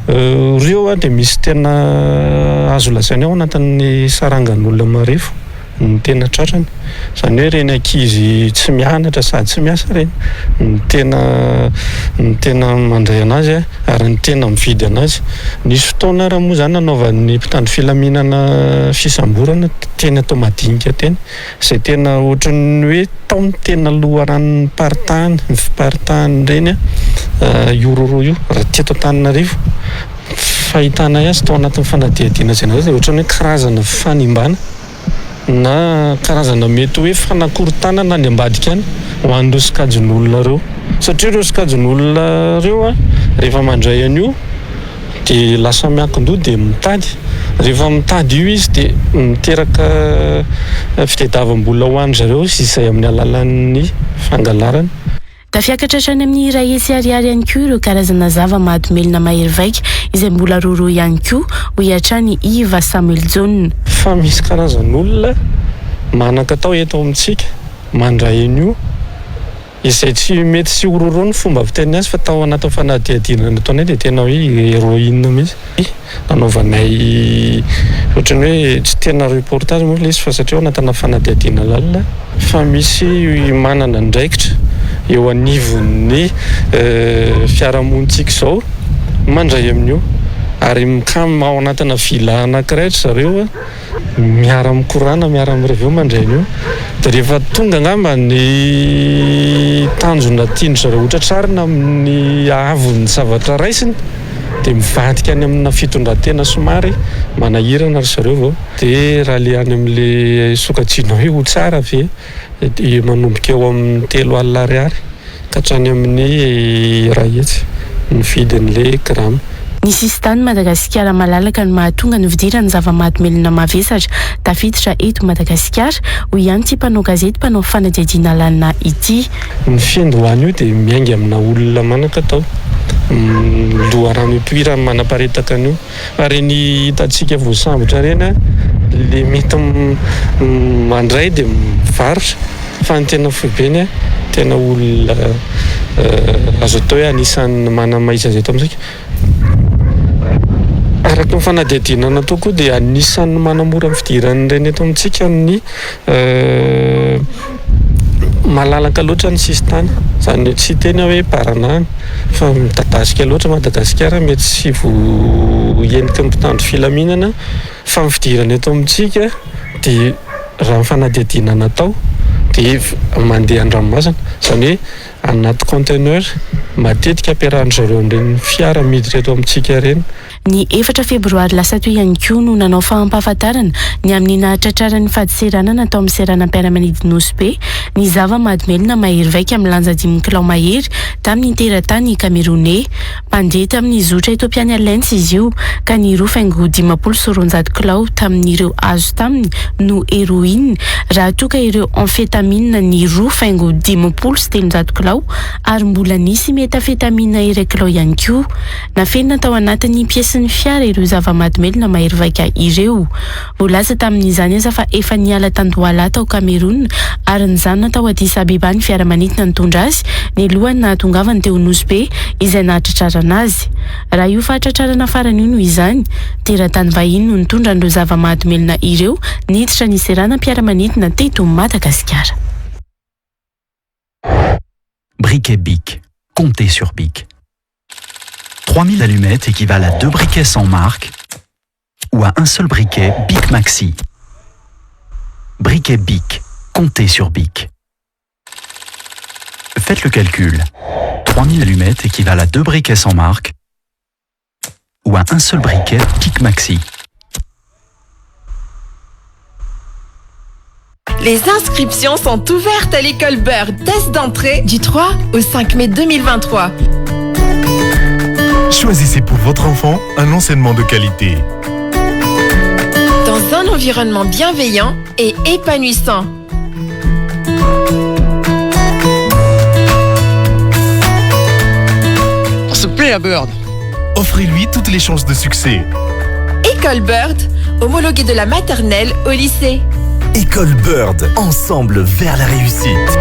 Ireo dia misy tena azo lazaina ao anatin'ny sarangan'olona marefo no tena tratrany. Izany hoe ireny ankizy tsy mianatra sady tsy miasa ireny no tena no tena mandray an'azy ary ny tena mividy an'azy. Nisy fotoana ary moa izany nanaovan'ny mpitandro filaminana fisamborana teny Antohomadinika teny, izay tena ohatran'ny hoe tao no tena loharano niparitahany, ny fiparitahan'ireny io roro io raha teto Antananarivo. Fahitanay azy tao anatin'ny fanadihadiana izay natao dia ohatran'ny hoe karazana fanimbana. na karazana mety hoe fanakorontanana any ambadika any ho an'ireo sokajin'olona ireo. Satria ireo sokajin'olona ireo rehefa mandray an'io dia lasa miankin-doha dia mitady. Rehefa mitady io izy dia miteraka fitadiavam-bola ho an-dry zareo izay amin'ny alalan'ny fangalarana. Tafiakatra hatrany amin'ny 100 ariary ihany koa ireo karazana zava-mahadomelina mahery vaika izay mbola roroa ihany koa, hoy hatrany Yves Samueljaona. Fa misy karazan'olona manan-katao eto amintsika mandray an'io izay tsy mety tsy ho roroa ny fomba fiteny azy fa tao anatin'ny fanadihadiana nataonay dia tena hoe héroïne mihitsy. Nanaovanay ohatran'ny hoe tsy tena reportage moa ilay izy fa satria ao anatina fanadihadiana lalina fa misy manana andraikitra eo anivon'ny fiarahamonintsika izao mandray amin'io ary mikam ao anatina villa anankiray ry zareo miara mikorana miara mirevy eo mandray an'io dia rehefa tonga angamba ny tanjona tian-dry zareo hotratrarina amin'ny haavon'ny zavatra raisiny dia mivadika any amina fitondran-tena somary manahirana ry zareo vao dia raha le any amin'le sokajiana hoe ho tsara ve dia manomboka eo amin'ny 30 ariary ka hatrany amin'ny 100 ny vidin'le grama. Ny sisintany Madagasikara malalaka no mahatonga ny fidiran'ny zava-mahadomelina mavesatra tafiditra eto Madagasikara, hoy ihany ity mpanao gazety mpanao fanadihadiana lalina ity. Ny fiandohana io dia miainga amina olona manan-katao, loharano ipoirany manaparitaka an'io. Fa ireny hitantsika voasambotra ireny le mety mandray dia mivarotra fa ny tena foibeny tena olona azo atao hoe anisan'ny manamaiza azy eto amintsika. Araka ny fanadihadiana natao koa dia anisan'ny manamora ny fidiran'ireny eto amintsika ny Malalaka loatra ny sisintany, izany hoe tsy hiteny aho hoe baranahiny fa midadasika loatra Madagasikara, mety tsy voaheniky ny mpitandro filaminana fa ny fidirana eto amintsika dia raha ny fanadihadiana natao dia mandeha an-dranomasina, izany hoe anaty conteneur matetika ampiarahan-dry zareo amin'ireny fiara miditra eto amintsika ireny. Ny efatra febroary lasa teo ihany koa no nanao fampahafantarana ny amin'ny nahatratraran'ny fadintseranana tao amin'ny seranam-piaramanidin'i Nosy Be ny zava-mahadomelina mahery vaika milanja dimy kilao mahery tamin'ny teratany Kameroney mpandeha tamin'ny zotra Ethiopian Airlines izy io ka ny 2.250 kilao tamin'ireo azo taminy no heroine raha toa ka ireo amphetamine ny 2.350 kilao ary mbola nisy metafetamine iray kilao ihany koa. Nafenina tao anatin'ny piesin'ny fiara ireo zava-mahadomelina mahery vaika ireo. Voalaza tamin'izany aza fa efa niala tany Douala tao Cameroun ary nijanona tao Addis Abeba ny fiaramanidina nitondra azy nialohan'ny nahatongavany teo Nosy Be izay nahatratrarana azy. Raha io fahatratrarana farany io noho izany, teratany vahiny no nitondra an'ireo zava-mahadomelina ireo niditra ny seranam-piaramanidina teto Madagasikara. Briquet Bic. Comptez sur Bic. 3000 allumettes équivalent à deux briquets sans marque ou à un seul briquet Bic Maxi. Briquet Bic. Comptez sur Bic. Faites le calcul. 3000 allumettes équivalent à deux briquets sans marque ou à un seul briquet Bic Maxi. Les inscriptions sont ouvertes à l'école Bird. Test d'entrée du 3 au 5 mai 2023. Choisissez pour votre enfant un enseignement de qualité. Dans un environnement bienveillant et épanouissant. On se plaît à Bird. Offrez-lui toutes les chances de succès. École Bird, homologuée de la maternelle au lycée. École Bird, ensemble vers la réussite.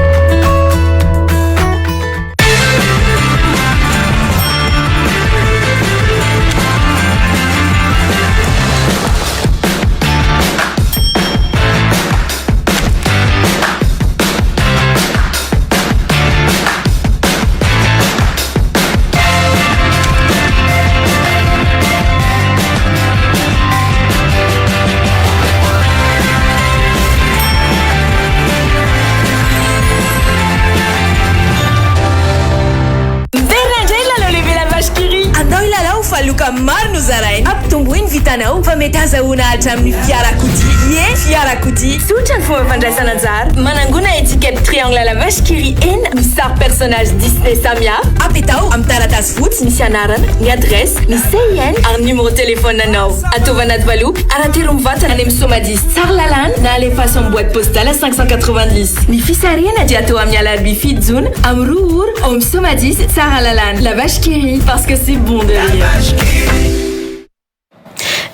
hitanao fa mety azahoana hatramin'ny fiarakodia. Ie, fiarakodia. Tsotra ny fomba fandraisana anjara. Manangona étiquette triangle à la vache qui rit enina misy sary personnage Disney samihafa. Apetaho amin'ny taratasy fotsy misy anarana, ny adresse, ny CIN ary ny numéro téléphone anao. Ataovy anaty valopy ary atero mivantana any amin'ny Somadis Tsaralalàna na alefaso amin'ny boîte postale 590. Ny fisarihana dia atao amin'ny alarobia 7 jona amin'ny 2 ora ao amin'ny Somadis Tsaralalàna. La vache qui rit parce que c'est bon de rire.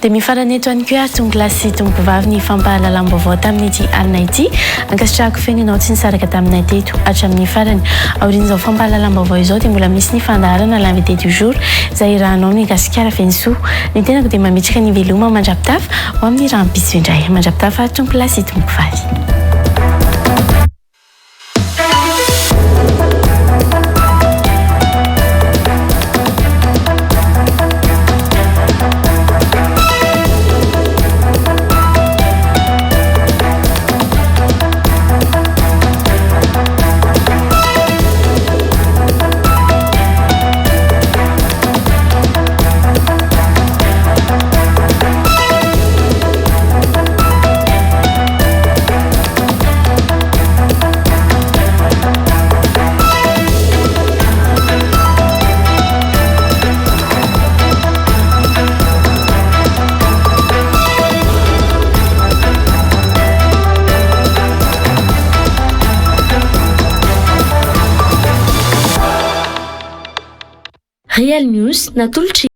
Dia mifarana eto ihany koa ary tompokolahy sy tompokovavy ny fampahalalam-baovao tamin'ity alina ity. Ankasitrahako feno ianao tsy nisaraka taminay teto hatramin'ny farany. Aorian'izao fampahalalam-baovao izao dia mbola misy ny fandaharana L'invité du jour izay irahanao ny Gasikara Fenosoa. Ny tenako dia mametraka ny veloma mandra-pitafa ho amin'ny rahampitso indray. Mandra-pitafa tompokolahy sy tompokovavy. Real News natolotry.